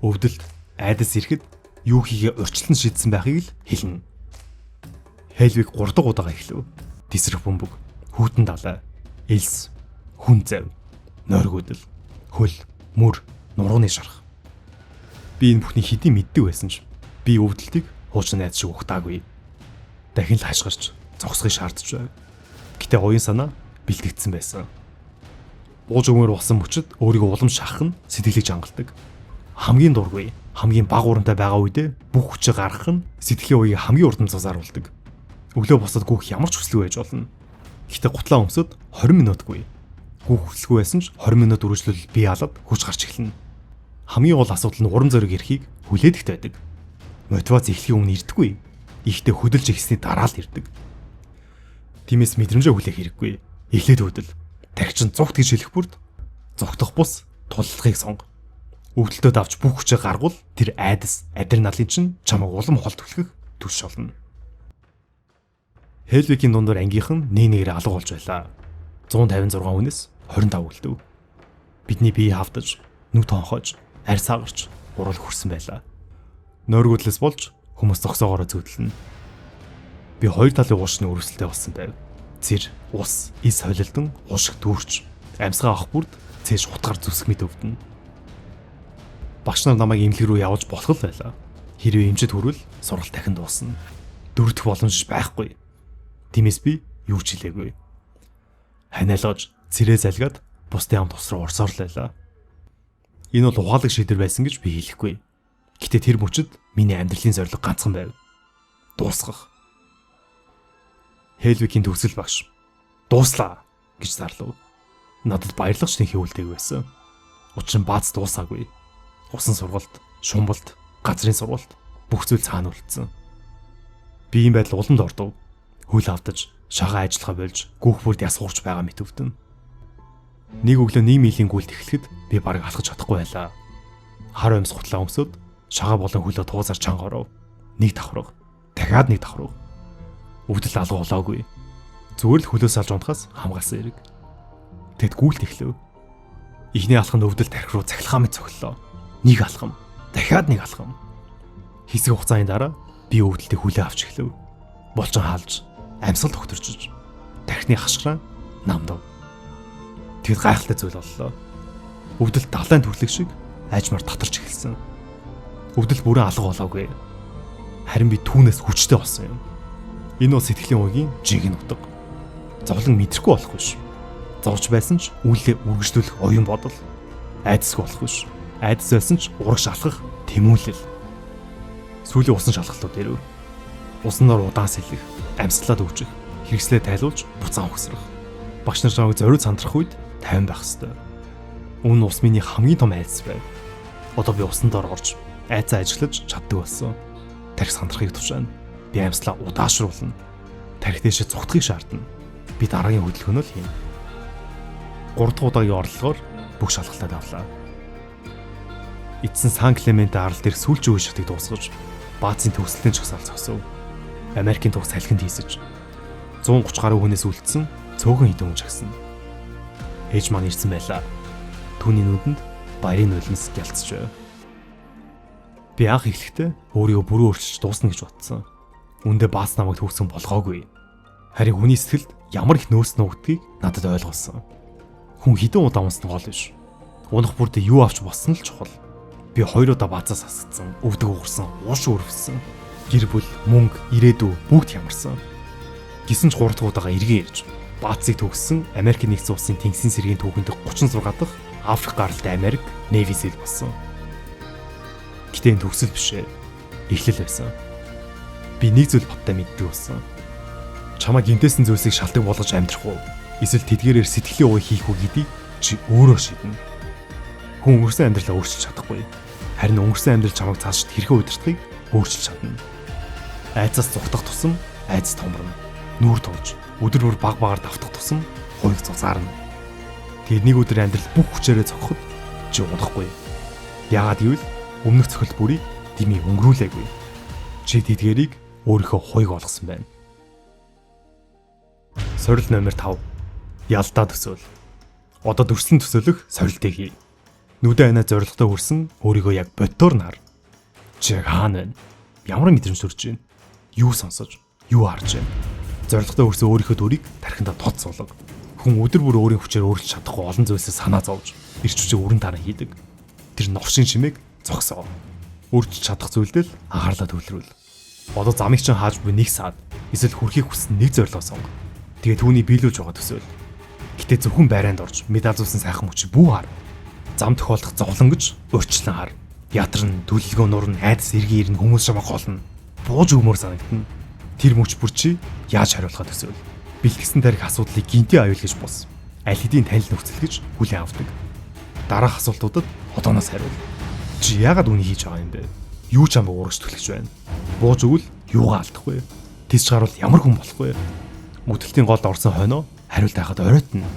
Өвдөлт, айдас ирэхэд юу хийгээ урьдчилан шийдсэн байхыг л хэлнэ. Хелвиг 3 дахь удаага эхлэв. Тесрэх бөмбөг, хүйтэн далай, элс, хүн зав, нойргүйдэл, хөл, мөр, нурууны шарх. Би энэ бүхний хэдий мэддэг байсан ч би өвдөлтийг хуучин найз шиг ухтаагүй. Дахин л хашгирч зогсохыг шаардж байв. Гэтэ оюун санаа бэлтгэгдсэн байсан. Бууж өгмөр болсон мөчөд өөрийгөө улам шахах нь сэтгэлийг чангалдаг. Хамгийн дургүй, хамгийн бага урамтай байгаа үедээ бүх хүчээ гаргах нь сэтгэлийн уяыг хамгийн урдан зузааруулдаг. Өглөө босоод гүөх ямар ч хүсэлгүй байж болно. Гэтэ гутлаа өмсөд 20 минутгүй. Гүөх хүсэлгүй байсан ч 20 минут үргэлжлүүл бие алад хүч гарч эхэлнэ. Хамгийн гол асуудал нь урам зориг эрхийг хүлээдэгт байдаг. Мотивац эхлэхийн өмнө ирдэггүй. Ихтэй хөдөлж эхэлсний дараа л ирдэг. Тиймээс мэдрэмжээ хүлээх хэрэггүй. Эхлээд хөдөл. Тархи чинь зугт гэж хэлэх бүрд зугтах бус туллахыг сонго. Өвдөлтөө давж бүх хүчээ гаргуул тэр айдас, адреналин чинь чамайг улам хол түлхэх түлш болно. Хелвигийн дундуур ангийнхан нэг нэгээр алга болж байлаа. 156 хүнээс 25 үлдэв. Бидний бие хавдаж, нүд тонхож, арьс агарч, урал хөрсөн байлаа. Нойргүйдлээс болж хүмүүс зогсоогоороо зүүдлэнэ. Би хоёр талын уушны өрсөлдөй болсон байв. Цэр, ус, эс холилдон уушиг дүүрч, амьсгаа авах бүрд цээж хутгаар зүсэх мэт өвдөнө. Багш нар намайг эмнэлэг рүү явуулж болох л байлаа. Хэрвээ эмчэд хүрвэл сургалт дахин дуусна. Дөрөвдөх боломж байхгүй. Тиймээс би юу ч хэлээгүй. Ханиалгаж, цэрээ залгаад бусдын хамт ус руу орсоор л байлаа. Энэ бол ухаалаг шийдвэр байсан гэж би хэлэхгүй. Гэтэ тэр мөчөд миний амьдралын зорилго ганцхан байв. Дуусгах. Хелвигийн төгсгөл багш "Дууслаа" гэж зарлав. Надад баярлах ч хэвүүлдэг байсан. Учир нь бааз дуусаагүй. Усан сургалт, шумбалт, газрын сургалт бүх зүйл цаана үлдсэн. Би ийм байдал уламд ордов. Хөл автаж, шагаа ажиллахаа болж, гүүх бүрд яс хуурч байгаа мэт өвдөн. Нэг өглөө 1 милийн гүйлт эхлэхэд би бараг алхаж чадахгүй байлаа. Хар амьс гутлаа өмсөд шагаа болон хөлөө туузаар чанга оров. Нэг давхраг, дахиад нэг давхраг. Өвдөл алга болоогүй. Зүгээр л хөлөөс алж унтахаас хамгаалсан хэрэг. Тэд гүйлт эхлэв. Эхний алхамд өвдөл тархи руу цахилгаан мэт цохиллоо. Нэг алхам, дахиад нэг алхам. Хэсэг хугацааны дараа би өвдөлтийг хүлээ авч эхлэв. Булчин хаалж, амьсгал тогтворчиж, тархины хашгираа намдав. Тэгэд гайхалтай зүйл боллоо. Өвдөлт далайн түрлэг шиг аажмаар татарч эхэлсэн. Өвдөлт бүрэн алга болоогүй. Харин би түүнээс хүчтэй болсон юм. Энэ бол сэтгэлийн уягийн жинхэнэ утга. Зовлон мэдрэхгүй болох биш. Зовж байсан ч үйлээ үргэлжлүүлэх оюун бодол. Айдасгүй болох биш. Айдас байсан ч урагш алхах тэмүүлэл. Сүүлийн усан шалгалтууд ирэв. Усан дор удаан сэлэх, амьсгалаа дүүжих, хэрэгслээ тайлуулж буцаан угсрах. Багш нар чамайг зориуд сандрах үед 50 байх ёстой. Үүн ус миний хамгийн том айдас байв. Одоо би усан дор орж айцаа ажиллаж чаддаг болсон. Тархи сандрахыг тушаана. Би амьслаа удаашруулна. Тархи дээшээ цугтахыг шаардна. Би дараагийн хөдөлгөөнөө л хийнэ. 3 дахь удаагийн орлогоор бүх шалгалтаа давлаа. Эцэн Сан Клементе арал дээрх сүүлчийн үе шатыг дуусгаж баазын төгсөлтийн жагсаал зогсов. Америкийн туг салхинд хийсэж 130 гаруй хүнээс үлдсэн цөөхөн хэдэн хүн жагсана. Ээж маань ирсэн байлаа. Түүний нүдэнд баярын нулимс гялцж байв. Би анх эхлэхдээ өөрийгөө бүрэн өөрчилж дуусна гэж бодсон. Үндэ бааз намайг төгсөн болгоогүй. Харин хүний сэтгэлд ямар их нөөц нуугдгийг надад ойлгосон. Хүн хэдэн удаа унсан гол биш. Унах бүрдээ юу авч болсон л чухал. Би хоёр удаа баазаас асгацсан, өвдөг уурсан, ууш өрөвсөн. Гэр бүл, мөнгө, ирээдүй бүгд хямарсан. Гисэн ч 3 дахь удаага эргэн ирж баазыг төгссөн Америк нэгдсэн улсын тэнгисийн сэргийн түүхэнд 36 дахь Африк гаралтай Америк Navy SEAL болсон. Гэтэ энэ төгсөл биш ээ. Эхлэл байсан. Би нэг зүйл баттай мэддэг болсон. Чамайг гэмтээсэн зүйлсийг шалтгаан болгож амьдрах уу? Эсвэл тэдгээрээр сэтгэлийн уй хийх үү гэдгийг чи өөрөө шийднэ. Хүн өнгөрсөн амьдралаа өөрчилж чадахгүй. Харин өнгөрсөн амьдрал чамайг цаашид хэрхэн удирдахыг өөрчилж чадна. Айцаас зугтах тусам айц томорно. Нүүр тулж, өдөр бүр баг багаар давтах тусам хувийг зузаарна. Тэгээд нэг өдөр амьдрал бүх хүчээрээ цохиход чи унахгүй. Яагаад гэвэл өмнөх цохилт бүрийг дими өнгөрүүлээгүй. Чи тэдгэрийг өөрийнхөө хуйг олгосон байна. Сорил номер 5. Ялдаа төсөөл. Одоо дүрслэн төсөөлөх сорилтыг хий. Нүдэн анаа зорилготой хүрсэн өөрийгөө яг боддоор нар. Чи яг хаана байна? Ямар мэдрэмж төрж байна? Юу сонсож, Юу харж байна? Зорилготой хүрсэн өөрийнхөө дүрийг тархиндаа тод суулга. Хүн өдөр бүр өөрийн хүчээр өөрчилж чадахгүй олон зүйлсээ санаа зовж, эрч хүчээ өрн таран хийдэг. Тэр новшин чимээг зогсоо. Өөрчилж чадах зүйлдээ л анхаарлаа төвлөрүүл. Одоо замыг чинь хааж буй нэг саад эсвэл хүрхийг хүссэн нэг зорилгоо сонго. Тэгээ түүний биелүүлж байгаа төсөөл. Гэтэ зөвхөн байранд орж медаль зүүсэн сайхан мөч бүү хар. Зам тохиолдох зовлон гэж урьдчилан хар. Ядарна, төлөлгөө нурна, айдас эргэн ирнэ, хүмүүс чамайг голно. Бууж өгмөр санагдана. Тэр мөч бүр чи яаж хариулахаа төсөөл. Бэлтгэсэн тарих асуудлыг гинтийн аюул гэж бус. Аль хэдийн танил нөхцөл гэж хүлээн авдаг. Дараах асуултуудад одооноос хариул. Чи яагаад үнийг хийж байгаа юм бэ? Юу ч амбаг урагш түлхэж байна? Бууж өгвөл юугаа алдах вэ? Тэсч гарвал ямар хүн болох вэ? Мөдөлтийн голд орсон хойноо хариулт байхад оройтно.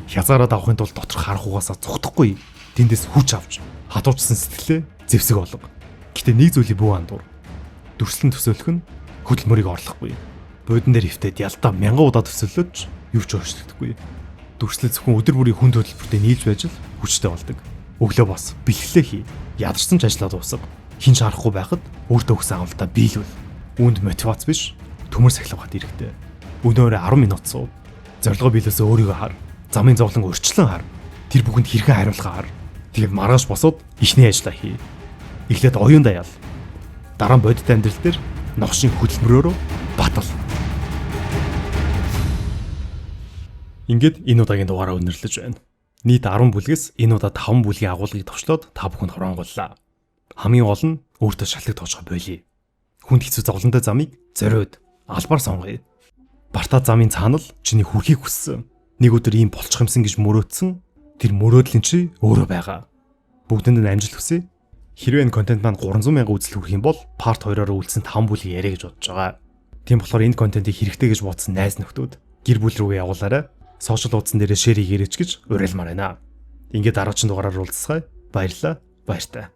Хязгаараа давахын тулд доторх харах угаасаа цугтахгүй. Тэндээс хүч авч хатуурчсан сэтгэлээ зэвсэг болго. Гэтэ нэг зүйлийг бүү андуур. Дүрслэн төсөөлөх нь хөдөлмөрийг орлохгүй. Буудан дээр хөвтөд ялдаа мянган удаа төсөөлөөд ч юу ч өөрчлөгдөхгүй. Дүрслэл зөвхөн өдөр бүрийн хүн төлбөртэй нийлж байж л хүчтэй болдог. Өглөө бос, бэлтгэлээ хий. Ядарсан ч ажлаа дуусга. Хин ч харахгүй байхад өөртөө өгсөн амлалтаа биелүүл. Үүнд мотивац биш, төмөр сахилга бат хэрэгтэй. Өнөөрөө 10 минут суу. Зорилгоо биелүүлсэн өөрийгөө хар. Замын зовлон урьдчилан хар. Тэр бүхэнд хэрхэн хариулахаа хар. Тэгээд маргааш босоод эхний ажлаа хий. Эхлээд оюун даяал. Дараа нь бодит амьдрал дээр новшин хөдөлмөрөөрөө батал. Ингээд энэ удаагийн дугаараа өндөрлөж байна. Нийт 10 бүлгээс энэ удаа 5 бүлгийн агуулгыг товчлоод та бүхэнд хураангууллаа. Хамгийн гол нь өөртөө шалдаг тоочхоо болиё. Хүнд хэцүү зовлонтой замыг зориуд албаар сонгоё. Бартаа замын цаана л чиний хүрхийг хүссэн. Нэг өдөр ийм болчих юмсан гэж мөрөөдсөн. Тэр мөрөөдлийн чи өөрөө байгаа. Бүгдэнд нь амжилт хүсье. Хэрвээ энэ контент маань 300 мянган үзэлт хүрэх юм бол part 2-оор үлдсэн 5 бүлгийг яриа гэж бодож байгаа. Тийм болохоор энэ контентыг хэрэгтэй гэж бодсон найз нөхдүүд гэр бүл рүүгээ явуулаарай. Сошиал хуудсан дээрээ шеэр хийгээрэй ч гэж уриалмаар байна. Ингээд дараагийн дугаараар уулзцгаая. Баярлалаа. Баяртай.